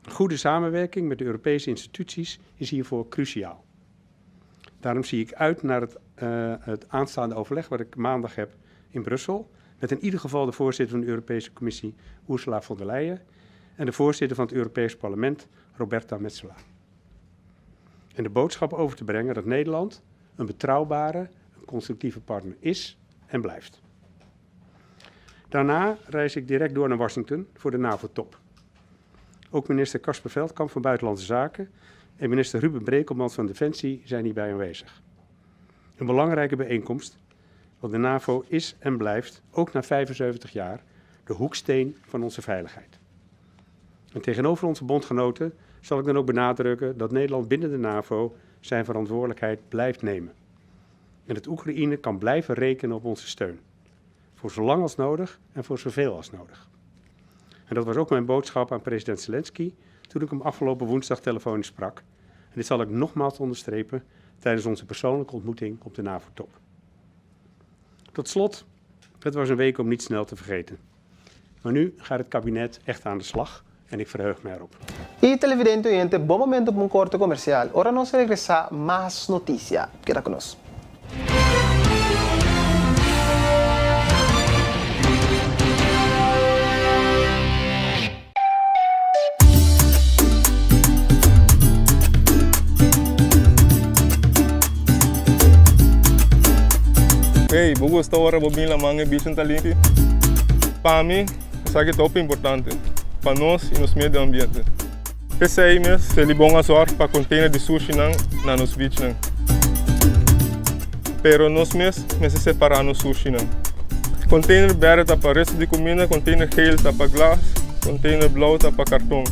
Speaker 20: Een goede samenwerking met de Europese instituties is hiervoor cruciaal. Daarom zie ik uit naar het, uh, het aanstaande overleg wat ik maandag heb in Brussel. Met in ieder geval de voorzitter van de Europese Commissie, Ursula von der Leyen, en de voorzitter van het Europees Parlement, Roberta Metsola. En de boodschap over te brengen dat Nederland een betrouwbare, een constructieve partner is en blijft. Daarna reis ik direct door naar Washington voor de NAVO-top. Ook minister Kasper Veldkamp van Buitenlandse Zaken en minister Ruben Brekelmans van Defensie zijn hierbij aanwezig. Een belangrijke bijeenkomst, want de NAVO is en blijft, ook na 75 jaar, de hoeksteen van onze veiligheid. En tegenover onze bondgenoten zal ik dan ook benadrukken dat Nederland binnen de NAVO zijn verantwoordelijkheid blijft nemen. En dat Oekraïne kan blijven rekenen op onze steun. Voor zolang als nodig en voor zoveel als nodig. En dat was ook mijn boodschap aan president Zelensky toen ik hem afgelopen woensdag telefonisch sprak. En dit zal ik nogmaals onderstrepen tijdens onze persoonlijke ontmoeting op de NAVO-top. Tot slot, het was een week om niet snel te vergeten. Maar nu gaat het kabinet echt aan de slag en ik verheug me erop.
Speaker 1: Y televidente oyente, bon momento pa un corte comercial. Ora nos regresa, mas noticia. Keda cu nos.
Speaker 21: Hey, bo gusta ora bo bin laman e bichin ta limpi? Pa mi, esaki ta hopi importante pa nos y nos medio ambiente. P'esei mes, Selibon a zorg pa container di sushinan na nos beachnan. Pero nos mes mester separa nos sushinan. Container berde ta pa resto di cuminda, container geel ta pa glas, container blauw ta pa carton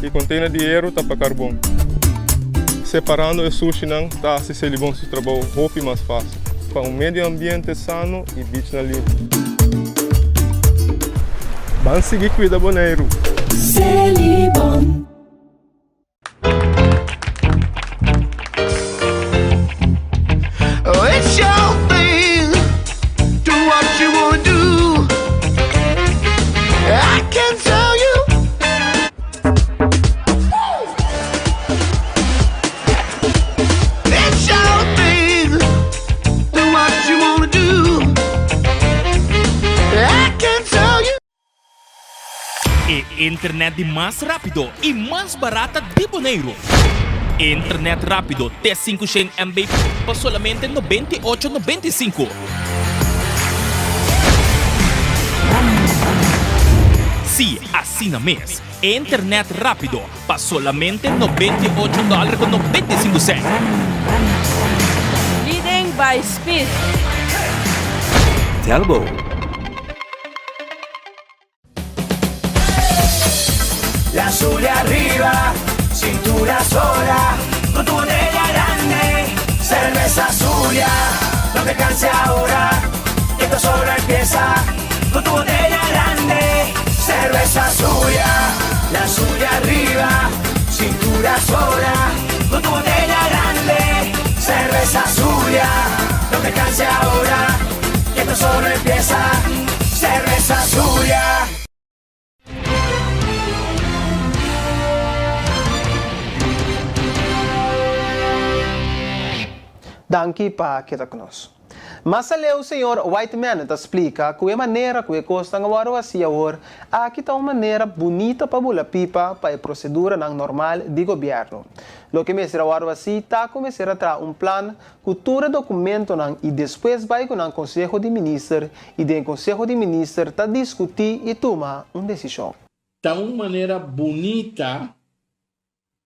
Speaker 21: y container di hero ta pa carbon. Separando e sushinan ta haci Selibon su trabou hopi mas facil pa un medio ambiente sano y beachnan limpi. Ban sigui cuida Boneiru!
Speaker 22: Selibon.
Speaker 5: internet di mas rápido i mas barata di Boneiru. Internet rápido te 500 MB pa solamente 98 95. Sí, asina mes. Internet rápido pa solamente 98 dòler ku 95 sènt.
Speaker 10: Leading by speed.
Speaker 6: Telbo.
Speaker 23: La Zulia arriba, cintura sola, con tu botella grande, cerveza Zulia, no te canses ahora, que esto solo empieza, con tu botella grande, cerveza Zulia, la Zulia arriba, cintura sola, con tu botella grande, cerveza Zulia, no te canses ahora, que esto solo empieza, cerveza Zulia.
Speaker 1: Danki pa keda ku nos. Mas aleu señor Whiteman ta splika ku e manera ku e kosnan a wòrdu hasi awor aki ta un manera bunita pa bula pipa pa e proseduranan normal di gobièrnu. Loke mester a wòrdu hasi ta ku mester a traha un plan ku tur e dokumentonan i despues bai ku nan Konseho di Minister i den Konseho di Minister ta diskutí i tuma un desishon.
Speaker 19: Ta un manera bunita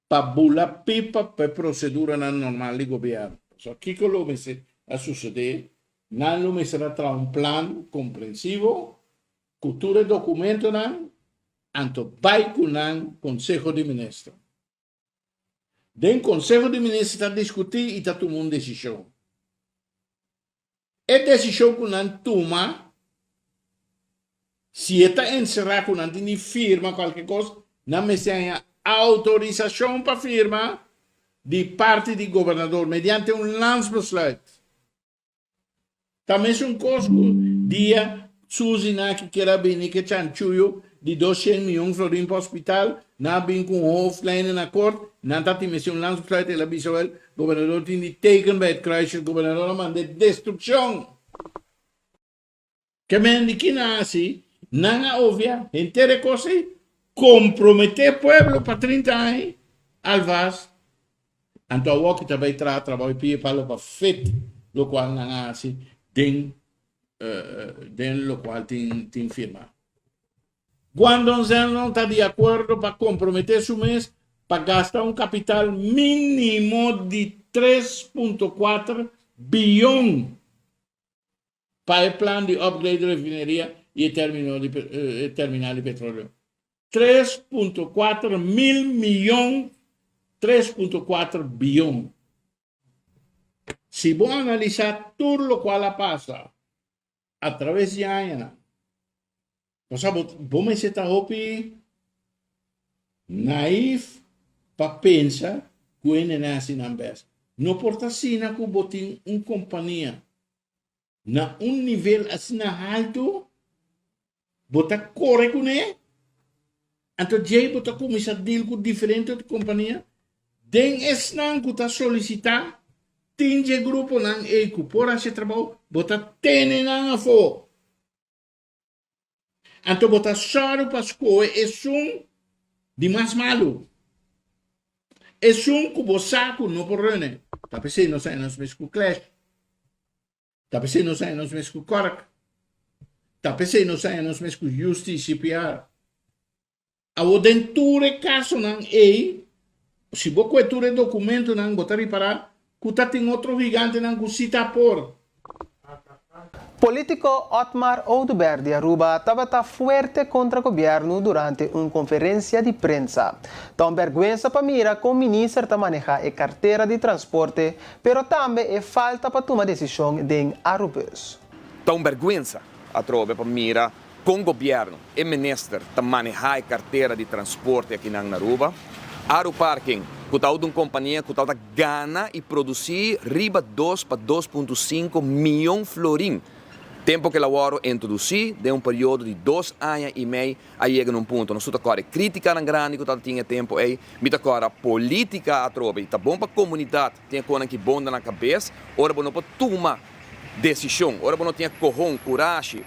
Speaker 19: pa bula pipa pa e proseduranan normal di gobièrnu. Pasobra kiko lo mester a susedé? Nan lo mester a traha un plan komprensivo ku tur e dokumentonan, anto bai ku nan Konseho di Minister. Den Konseho di Minister ta diskutí i ta tuma un desishon. E desishon ku nan tuma, si e ta enserá ku nan tin di firma kualke kos, nan mester haña outorisashon pa firma di parti di gobernador mediante un landsbesluit. Ta mesun kos ku dia Suzy Naki kier a bini ku e chanchuyo di 200 miyon florin pa hospital, nan a bin ku un hoofdlijnen akkoord, nan ta tin mester un landsbesluit, el a bisa wel, gobernador tin di teken bij het kruisje, gobernador a manda e destrukshon. Ke men di kina hasi, nan a ovia henter e kos ei, komprometé pueblo pa 30 aña alvast, anto awor ki ta bai traha trabou i pia palo pa fit lokual nan a hasi den den lokual tin tin firma. Guandong Zhenlong ta di akuerdo pa komprometé su mes pa gasta un kapital mínimo di 3.4 biyon pa e plan di upgrade refineria y e termino di e terminal di petroleo. 3.4 mil miyon, 3.4 biyon. Si bo analisa tur locual a pasa a traves di añanan, bo sa bo bo mester ta hopi naif pa pensa cu hende nan haci nan best. No por ta asina cu bo tin un compania na un nivel asina haltu, bo ta kore kuné, anto djei bo ta kuminsá deal ku diferente otro kompania. Den esnan ku ta solisitá, tin dje gruponan ei ku por hasi e trabou, bo ta tene nan afó. Anto bo ta sòru pa skohe esun di mas malu, esun ku bo sa ku no por rene. Ta p'esei nos a nos mes ku Clash. Ta p'esei nos haña nos mes ku Kork. Ta p'esei nos haña nos mes ku USTCPR. Awor den tur e kasonan ei, si bo kohe tur e dokumentonan, bo ta ripará ku ta tin otro gigantenan ku si ta por.
Speaker 1: Politico Otmar Oduber di Aruba tabata fuerte contra gobierno durante un conferencia di prensa. Ta un berguensa pa mira con minister ta maneha e cartera di transporte Pero tambe e falta pa tuma desishon den Arubus.
Speaker 24: Ta un bèrgwensa atrobe pa mira kon gobièrnu, e minister, ta manehá e kartera di transporte akinan na Aruba. Aruparking, ku ta un kompania ku tabata gana i produsí riba dos pa 2.5 mion florin tempu ku el a wòrdu introdusí den un periodo di dos aña i mei a yega na un punto. Nos tur ta kòrda e krítikanan grandi ku tabatin e tempu ei. Mi ta kòrda polítika atrobe. I ta bon pa komunidat tin e konan ki bon na nan kabes ora bo no por tuma desishon, ora bo no tin e kohon, kurashi,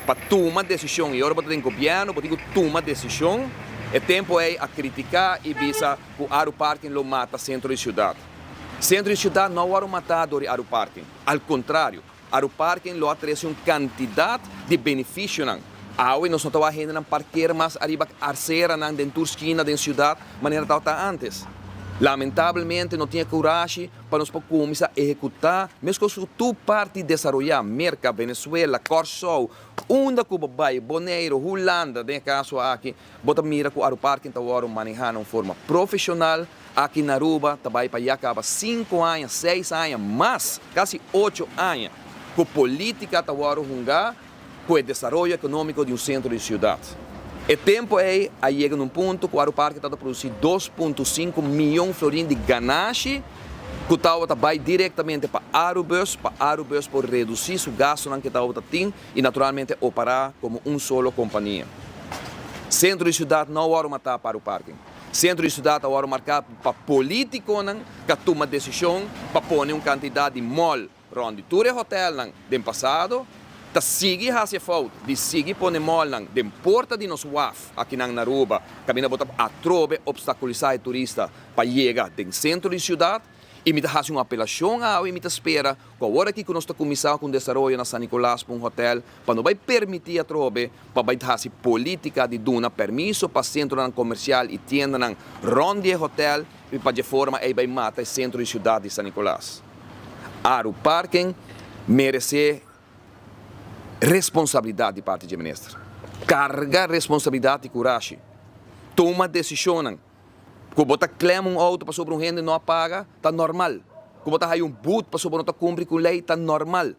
Speaker 24: pa tuma desishon. I ora bo ta den gobièrnu bo tin ku tuma desishon. E tempo ei a critica y bisa cu Aruparking lo mata centro di ciudad. Centro di ciudad no a worde mata door di Aruparking. Al contrario, Aruparking lo a trece un cantidad di beneficionan. Awe nos no ta wak hendenan parker mas ariba arceranan den tur skina den ciudad manera tabata antes. Lamentablemente no tin e curashi pa nos por cuminsa ehecuta mescos cu tur parti desaroya, Merca, Venezuela, Corsou, unda cu bo bay, Boneiru, Hulanda den e caso aki, bo ta mira cu Aruparking ta wordo maneha na un forma profesional. Aki na Aruba ta bay pa ya caba cinco aña, seis aña, mas, casi ocho aña cu politica ta wordo hunga cu e desaroyo economico di un centro di ciudad. E tempo ey a yega na un punto cu Aruparke tabata produci dos punto sinku miyon florin di ganashi cu tabata bay directamente pa Arubus, pa Arubus por reduci su gastonan cu e tabata tin y naturalmente opera como un solo compania. Centro di ciudad no a wordo mata pa Aruparke. Centro di ciudad a wordo marca pa politiconan cu a tuma decision pa pone un cantidad di mall Rond di tur e hotelnan den pasado ta sigui hasi e fout di sigui pone mallnan den porta di nos waf akinan na Aruba kaminda bo ta atrobe obstakulisá e turista pa yega den sentro di siudat i mi ta hasi un apelashon awe i mi ta spera ku awor aki ku nos ta kuminsá ku un desaroyo na San Nicolas pa un hotel pa no bai permití atrobe pa bai hasi polítika di duna permiso pa sentronan komersial i tiendanan rond di e hotel i pa dje forma ei bai mata e sentro di siudat di San Nicolas. Aru Parken meresé responsabilidat di parti dje minister. Karga responsabilidat di kurashi. Tuma desishonnan. Ku bo ta klem un outo pasobra un hende no a paga, ta normal. Ku bo ta haya un but pasobra bo no ta kumpli ku lei, ta normal.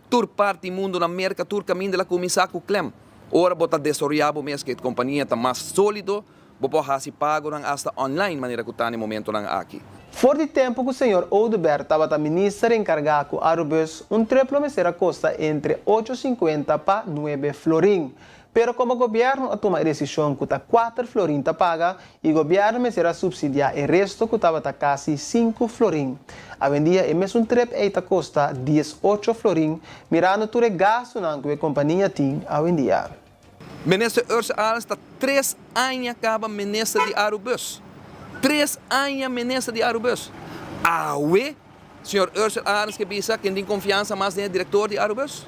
Speaker 24: Tur parti mundu na Merka tur kaminda el a kuminsá ku klem. Ora bo ta desaroyá bo mes ku e kompania ta mas sólido, bo por hasi pagonan asta online manera ku ta na e momentonan aki.
Speaker 1: For di tempu ku señor Oduber tabata minister enkargá ku Arubus, un trip lo mester a kosta entre ocho sinkuenta pa nuebe florin. Pero komo gobièrnu a tuma e desishon ku ta kuater florin ta paga i gobièrnu mester a supsidiá e resto ku tabata kasi sinku florin. Awendia e mesun trip ei ta kosta diesocho florin, mirando tur e gastunan ku e kompania tin awendia.
Speaker 24: Minister Ursula Arends ta tres aña kaba minister di Arubus. Tres aña minister di Arubus. Awe Señor Ursel Arends ke bisa ken tin konfiansa mas den e direktor di Arubus?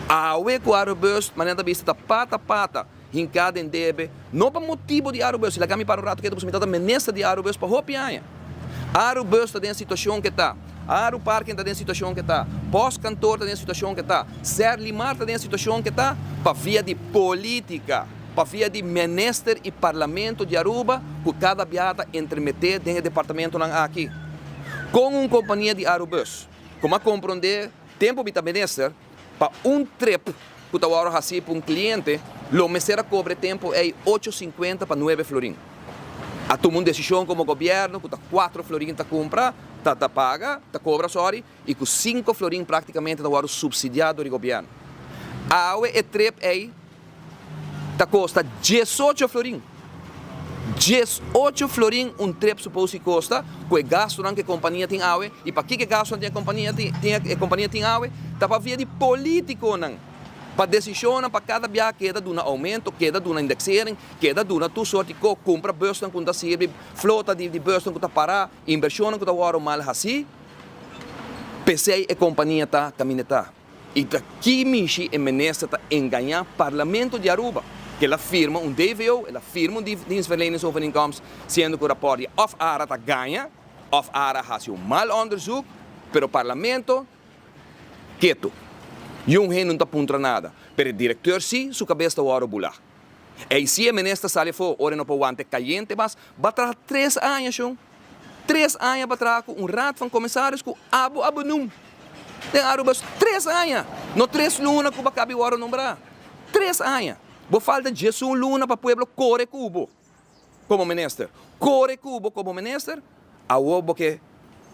Speaker 24: Awe ku Arubus manera ta bisa ta pata pata hinká den debe no pa motibu di Arubus, laga mi para un ratu ketu pasobra mi tabata minister di Arubus pa hopi aña. Arubus ta den situashon ke ta, Aruparken ta den situashon ke ta, Postkantoor ta den situashon ke ta, Serlimar ta den situashon ke ta pa via di politika, pa via di minister i parlamento di Aruba ku kada biaha ta entremeté den e departamentonan aki. Kon un kompania di Arubus ku m'a komprondé tempu mi ta minister pa un trip ku ta wòrdu hasí pa un kliente lo mester a kobra e tempu ei ocho sinkuenta pa nuebe florin. A tuma un desishon komo gobièrnu ku ta kuatro florin ta kumpra, ta ta paga, ta kobra sòri, i ku sinku florin praktikamente ta wòrdu supsidiá dor di gobièrnu. Awe e trip ei ta kosta diesocho florin. Diesocho florin un trip supos si kosta ku e gastunan ku e kompania tin awe. I pakiko e gastunan tin e kompania tin e kompania tin awe? Ta pabia di politikonan. Pa desishonnan pa kada biaha keda duna oumento, keda duna indeksering, keda duna tur sort di kos, kumpra busnan ku no ta sirbi, flota di busnan ku ta pará, inbershonnan ku ta wòrdu mal hasí. P'esei e kompania ta kaminda ta. I ta ki mishi e minister ta engañá Parlamento di Aruba? Ku el a firma un DVO, el a firma un dienstverleningsovereenkomst, siendo ku rapòrt di òf ARA ta gaña òf ARA a hasi un mal onderzoek, pero Parlamento ketu. Yun hende no ta puntra nada, pero e direkteur sí su kabes ta wòrdu bulá. Ei si e minister sali afó ora e no por wanta e kayente mas, ba traha tres aña shon. Tres aña pa traha ku un raad van commissaris ku abo a benoem den Aruba tres aña, no tres luna ku bo a kabi wòrdu nombrá. Tres aña. Bo falta diesun luna pa pueblo kore ku bo komo minister. Kore ku bo komo minister, awor bo ke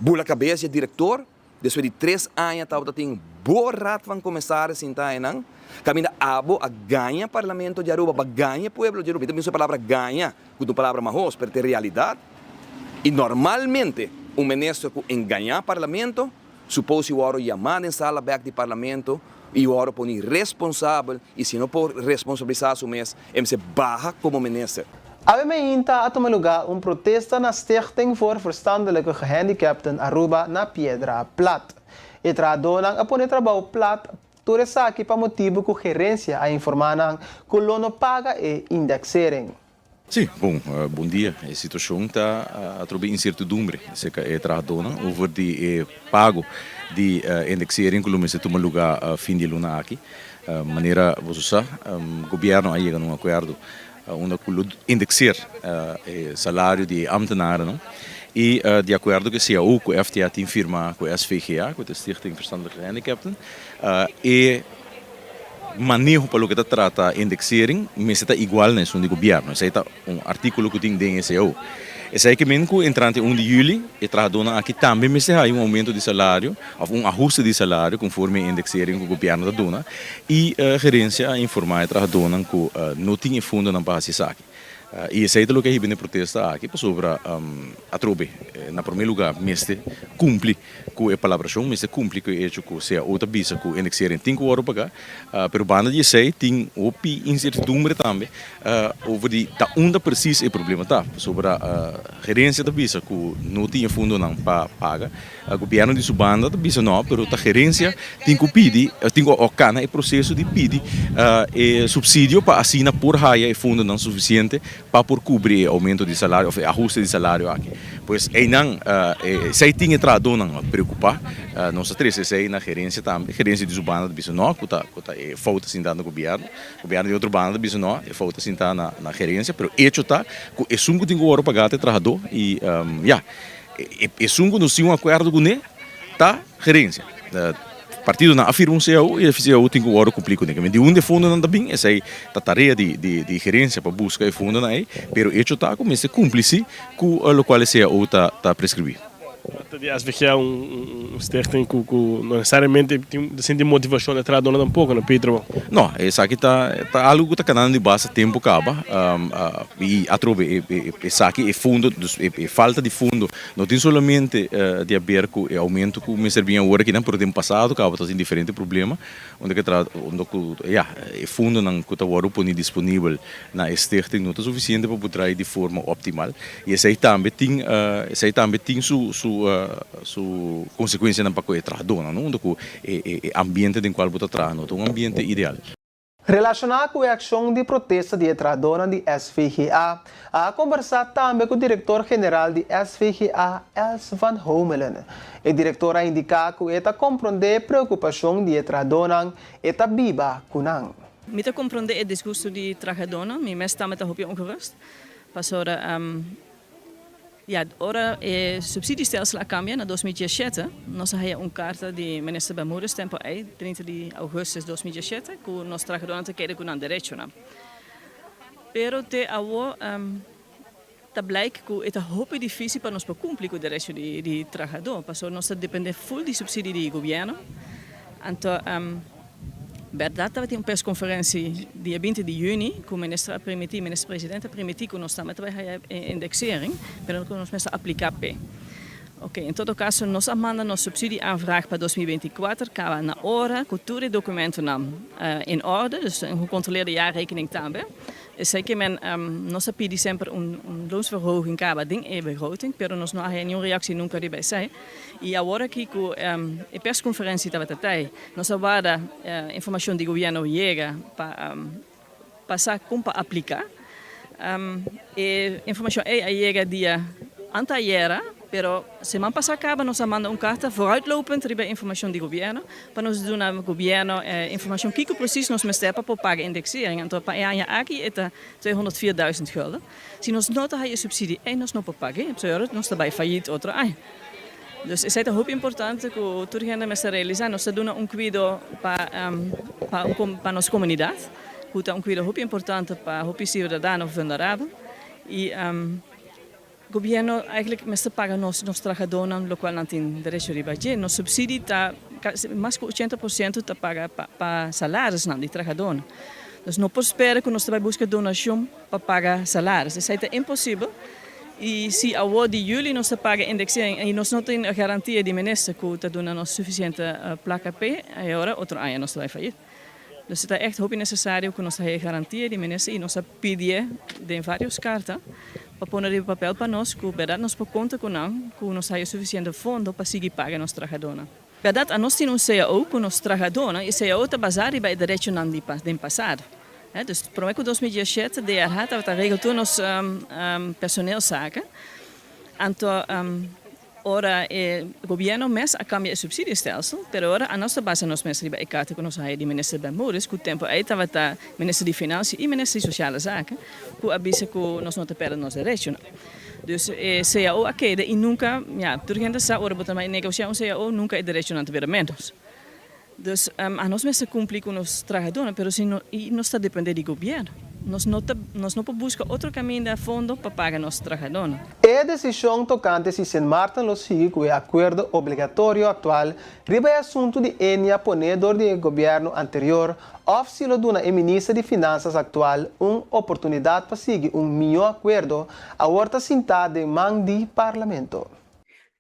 Speaker 24: bula kabes di e direktor. Despues di tres aña tabata tin bo Raad van Commissaris sinta einan, kaminda abo a gaña Parlamento di Aruba, bo a gaña e pueblo di Aruba. Mi ta bisa e palabra gaña ku ta un palabra mahos, pero ta e realidat. I normalmente un minister ku engañá Parlamento, supos si wòrdu yamá den sala bèk di Parlamento i wòrdu poni responsabel i si no por responsabilisá su mes, e mester baha komo minister.
Speaker 1: Awe meinta a tuma lugá un protesta na Stichting voor Verstandelijke Gehandicapten Aruba na Piedra Plat. E trahadónan a pone trabou plat tur esaki pa motibu ku gerensia a informá nan ku lo no paga e indexering.
Speaker 4: Sí, bon, bon dia. E situacion ta atrobe incertidumbre cerca e trahadónan over di e pago di indexering cu lo mester tuma luga fin di e luna aki. Manera boso sa, gobierno a yega na un acuerdo unda cu lo indexeer e salario di e ambtenarennan y di acuerdo cu e cao cu FTA tin firma cu SVGA, cu ta e Stichting Verstandelijke Gehandicapten, e maneho pa loke ta trata indexering mester ta igual na esun di gobierno. Esei ta un articulo cu tin den e cao. Esei ke men cu entrante un di juli e trahadornan aki tambe mester haya un aumento di salario of un ahuste di salario conforme e indexering cu gobierno ta duna y gerencia a informa e trahadornan cu no tin e fondonan pa haci esaki. Y esey ta loke a hiba na e protesta aki pasobra atrobe na prome lugar mester cumpli cu e palabracion, mester cumpli cu e hecho cu cao ta bisa cu indexering tin cu wordo paga, pero banda di esey tin hopi incertidumbre tambe over di ta unda precies e problema ta, pasobra gerencia ta bisa cu no tin e fondonan pa paga. Gobierno di su banda ta bisa no, pero ta gerencia tin cu pidi, tin cu cana e proceso di pidi e subsidio pa asina por haya e fondonan suficiente pa por cubri e aumento di salario of e ahuste di salario aki. Pues eynan esey tin e trahadornan preocupa. Nos a trece esey na gerencia tambe. Gerencia di su banda ta bisa no, cu ta cu ta e fout ta sinta na gobierno. Gobierno di otro banda ta bisa no, e fout ta sinta na gerencia, pero hecho ta cu esun cu tin cu worde paga ta e trahador y ya. Esun ku nos tin un akuerdo kuné ta gerensia. Partidonan a firma un cao i e cao tin ku wòrdu kumplí kuné. Di unda e fondonan ta bin esei ta tarea di gerensia pa buska e fondonan ei, pero echo ta ku mester kumpli si ku lokual e cao ta preskribí.
Speaker 6: Ta di SVG un stichting ku no nesesariamente tin ta sinti motivashon di trahadónan tampoko na pidi trabou.
Speaker 4: No, esaki ta algu ku ta kanando di basta tempu kaba. I atrobe esaki e fondo, dus e falta di fondo no tin solamente di haber ku e aumento ku mester bin awor akinan, pero den pasado kaba ta tin diferente problema unda ke tra unda ku ya e fondonan ku ta wòrdu poni disponibel na e stichting no ta sufisiente pa por traha di forma optimal i esei tambe tin esei tambe tin su su su konsekuensianan pa ku e trahadónan no unda ku e e ambiente den kual bo ta traha no ta un ambiente ideal.
Speaker 1: Relashoná ku e akshon di protesta di e trahadónan di SVGA, a kombersá tambe ku direktor general di SVGA, Els van Homelen. E direktor a indiká ku e ta komprondé e preokupashon di e trahadónan, e ta biba ku nan.
Speaker 8: Mi ta komprondé e disgusto di trahadónan, mi mes tambe ta hopi ongerust, pasobra Ya, ora e subsidiestelsel a cambia na 2017, nos a haya un carta di Minister Bermudez tempo ey, 30 di augustus 2017, cu nos trahadornan ta keda cu nan derechonan. Pero te awo ta blijk cu e ta hopi dificil pa nos por cumpli cu derecho di trahador, pasobra nos ta depende full di subsidie di gobierno. Anto. Bèrdat tabatin un perskonferensi dia binti di yüni ku minister a primiti, minister presidente a primiti ku nos tambe ta bai haya e indeksering, pero ku nos mester apliká p'e. Oke, en todo kaso nos a manda nos subsidieaanvraag pa 2024 kaba na ora ku tur e dokumentonan in orde, dus un gecontroleerde jaarrekening tambe. Esei ke men nos a pidi semper un loonsverhoging kaba den e begroting, pero nos no a haya niun reaksi nunka riba esei. I awor aki ku e perskonferensi tabata tei, nos a warda informashon di gobièrnu yega pa pa sa kon pa apliká. E informashon ei a yega dia anteayera, pero siman pasá kaba nos a manda un karta vooruitlopend riba e informashon di gobièrnu pa nos duna gobièrnu informashon kiko presis nos mester pa por paga indeksering. Anto pa e aña aki e ta 204.000 gulden. Si nos no ta haya e subsidie ei nos no por pag'é, pasobra nos ta bai fayit otro aña. Dus esei ta hopi importante ku tur hende mester realisá. Nos ta duna un kuido pa pa un pa nos komunidat, ku ta un kuido hopi importante pa hopi siudadano vulnerabel. I gobièrnu eigentlik mester paga nos nos trahadónan lokual nan tin derecho riba dje. Nos subsidie ta kasi mas ku 80 por siento ta paga pa pa salarisnan di trahadónan. Dus no por spera ku nos ta bai buska donashon pa paga salaris. Esei ta imposibel y si awor di juli nos ta paga indexering y nos no tin garantia di minister cu ta duna nos suficiente placa p'e, e ora otro aña nos ta bay fayit. Dus e ta ègt hopi nesesario ku nos ta haya garantia di minister i nos a pidié den vários karta pa pone riba papel pa nos ku bèrdat nos por konta ku nan ku nos ta haya sufisiente fondo pa sigui paga nos trahadónan. Bèrdat anos tin un cao ku nos trahadónan i cao ta basá riba e derechonan di den pasado. Dus promé ku 2017 DRH tabata regel tur nos personeelzaken. Anto ora e gobièrnu mes a kambia e subsidiestelsel, pero ora anos ta basa nos mes riba e karta ku nos a haya di minister Bermudez, ku tempu ei tabata minister di Finansia i minister di Sosiale Zaken, ku a bisa ku nos no ta pèrdè nos derechonan. Dus e cao a keda i nunka, ya, tur hende sa ora bo ta negosiá un cao nunka e derechonan ta bira ménos. Dus anos mester cumpli cu nos trahadornan, pero si no, y nos ta depende di gobierno. Nos no ta, nos no por busca otro caminda fondo pa paga nos trahadornan.
Speaker 1: E desishon tokante si Sint Maarten lo sigui ku e akuerdo obligatorio aktual riba e asuntu di Ennia poné dor di e gobièrnu anterior òf si lo duna e minister di Finansas aktual un oportunidat pa sigui un mihó akuerdo awor ta sintá den man di Parlamento.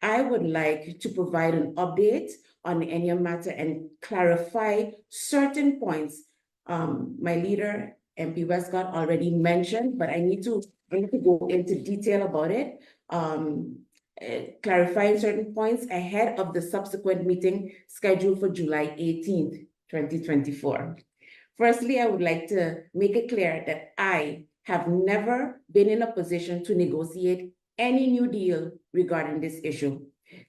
Speaker 9: I would like to provide an update on the Ennia matter and clarify certain points um, my leader, MP Westcott, already mentioned, but I need to I need to go into detail about it. Um, uh, clarifying certain points ahead of the subsequent meeting scheduled for July 18th, 2024. Firstly, I would like to make it clear that I have never been in a position to negotiate any new deal regarding this issue.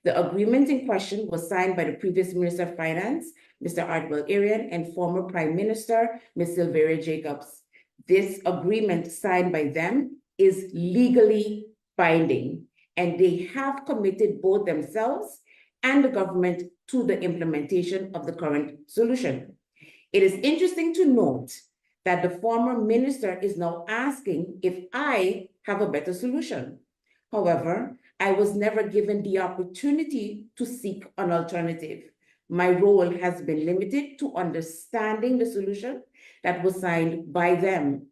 Speaker 9: The agreement in question was signed by the previous Minister of Finance, Mr. Artwell Arian, and former Prime Minister, Ms. Silveria Jacobs. This agreement signed by them is legally binding, and they have committed both themselves and the government to the implementation of the current solution. It is interesting to note that the former minister is now asking if I have a better solution. However, I was never given the opportunity to seek an alternative. My role has been limited to understanding the solution that was signed by them.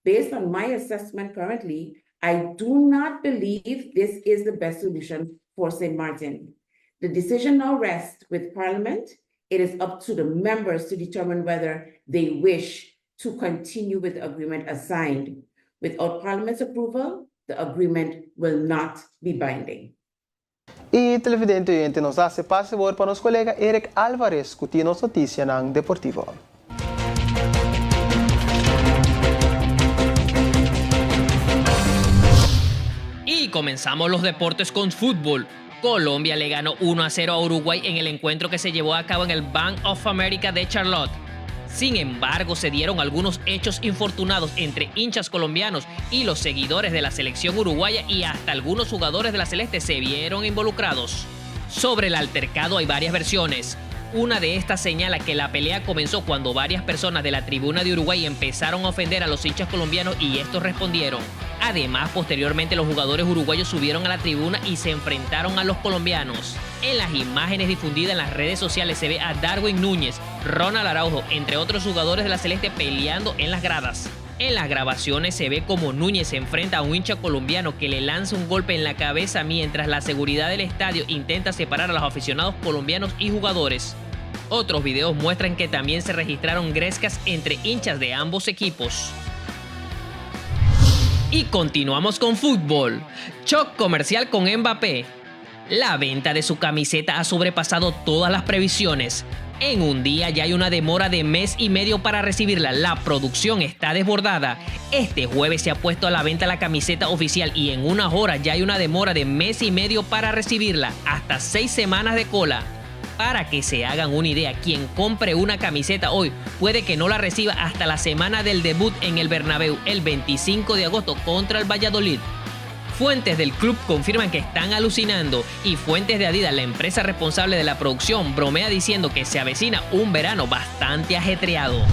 Speaker 9: Based on my assessment currently, I do not believe this is the best solution for St. Martin. The decision now rests with Parliament. It is up to the members to determine whether they wish to continue with the agreement as signed. Without Parliament's approval, the agreement will not be binding.
Speaker 1: Y televidente oyente nos a haci pase awor pa nos colega Eric Alvarez cu tin nos noticianan deportivo.
Speaker 11: Y comenzamos los deportes con fútbol. Colombia le ganó 1 a 0 a Uruguay en el encuentro que se llevó a cabo en el Bank of America de Charlotte. Sin embargo, se dieron algunos hechos infortunados entre hinchas colombianos y los seguidores de la selección uruguaya y hasta algunos jugadores de la Celeste se vieron involucrados. Sobre el altercado hay varias versiones. Una de estas señala que la pelea comenzó cuando varias personas de la tribuna de Uruguay empezaron a ofender a los hinchas colombianos y estos respondieron. Además, posteriormente los jugadores uruguayos subieron a la tribuna y se enfrentaron a los colombianos. En las imágenes difundidas en las redes sociales se ve a Darwin Núñez, Ronald Araujo, entre otros jugadores de la Celeste peleando en las gradas. En las grabaciones se ve como Núñez se enfrenta a un hincha colombiano que le lanza un golpe en la cabeza mientras la seguridad del estadio intenta separar a los aficionados colombianos y jugadores. Otros videos muestran que también se registraron grescas entre hinchas de ambos equipos. Y continuamos con fútbol. Choc comercial con Mbappé. La venta de su camiseta ha sobrepasado todas las previsiones. En un día ya hay una demora de mes y medio para recibirla. La producción está desbordada. Este jueves se ha puesto a la venta la camiseta oficial y en unas horas ya hay una demora de mes y medio para recibirla. Hasta seis semanas de cola. Para que se hagan una idea, quien compre una camiseta hoy puede que no la reciba hasta la semana del debut en el Bernabéu, el 25 de agosto contra el Valladolid. Fuentes del club confirman que están alucinando y fuentes de Adidas, la empresa responsable de la producción, bromea diciendo que se avecina un verano bastante ajetreado.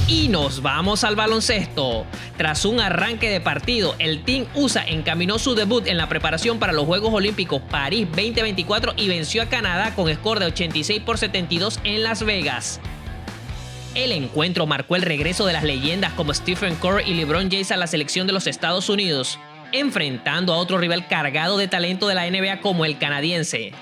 Speaker 11: Y nos vamos al baloncesto. Tras un arranque de partido, el Team USA encaminó su debut en la preparación para los Juegos Olímpicos París 2024 y venció a Canadá con score de 86 por 72 en Las Vegas. El encuentro marcó el regreso de las leyendas como Stephen Curry y LeBron James a la selección de los Estados Unidos, enfrentando a otro rival cargado de talento de la NBA como el canadiense.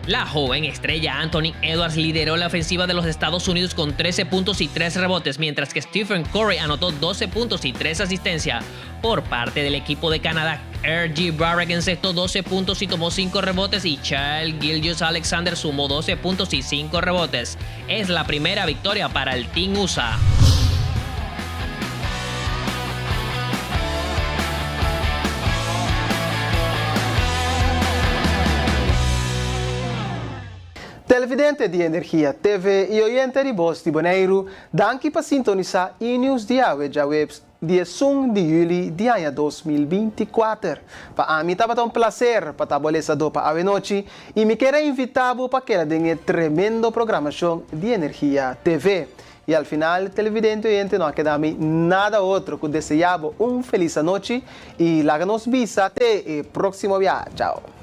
Speaker 11: La joven estrella Anthony Edwards lideró la ofensiva de los Estados Unidos con 13 puntos y 3 rebotes, mientras que Stephen Curry anotó 12 puntos y 3 asistencias. Por parte del equipo de Canadá, R.G. Barrett encestó 12 puntos y tomó 5 rebotes y Charles Gilgeous Alexander sumó 12 puntos y 5 rebotes. Es la primera victoria para el Team USA.
Speaker 1: Televidente di Energia TV i oyente di Bos di Boneiru, danki pa sintonisá E-News di awe djaweps 11 di yüli di aña 2024. Pa ami tabata un plaser pa ta bo lesadó pa awe nochi i mi kier a invitá bo pa keda den e tremendo programashon di Energia TV. I al final, televidente oyente no a keda mi nada otro ku deseá bo un felis anochi i laga nos bisa te e próksimo bia. Chao.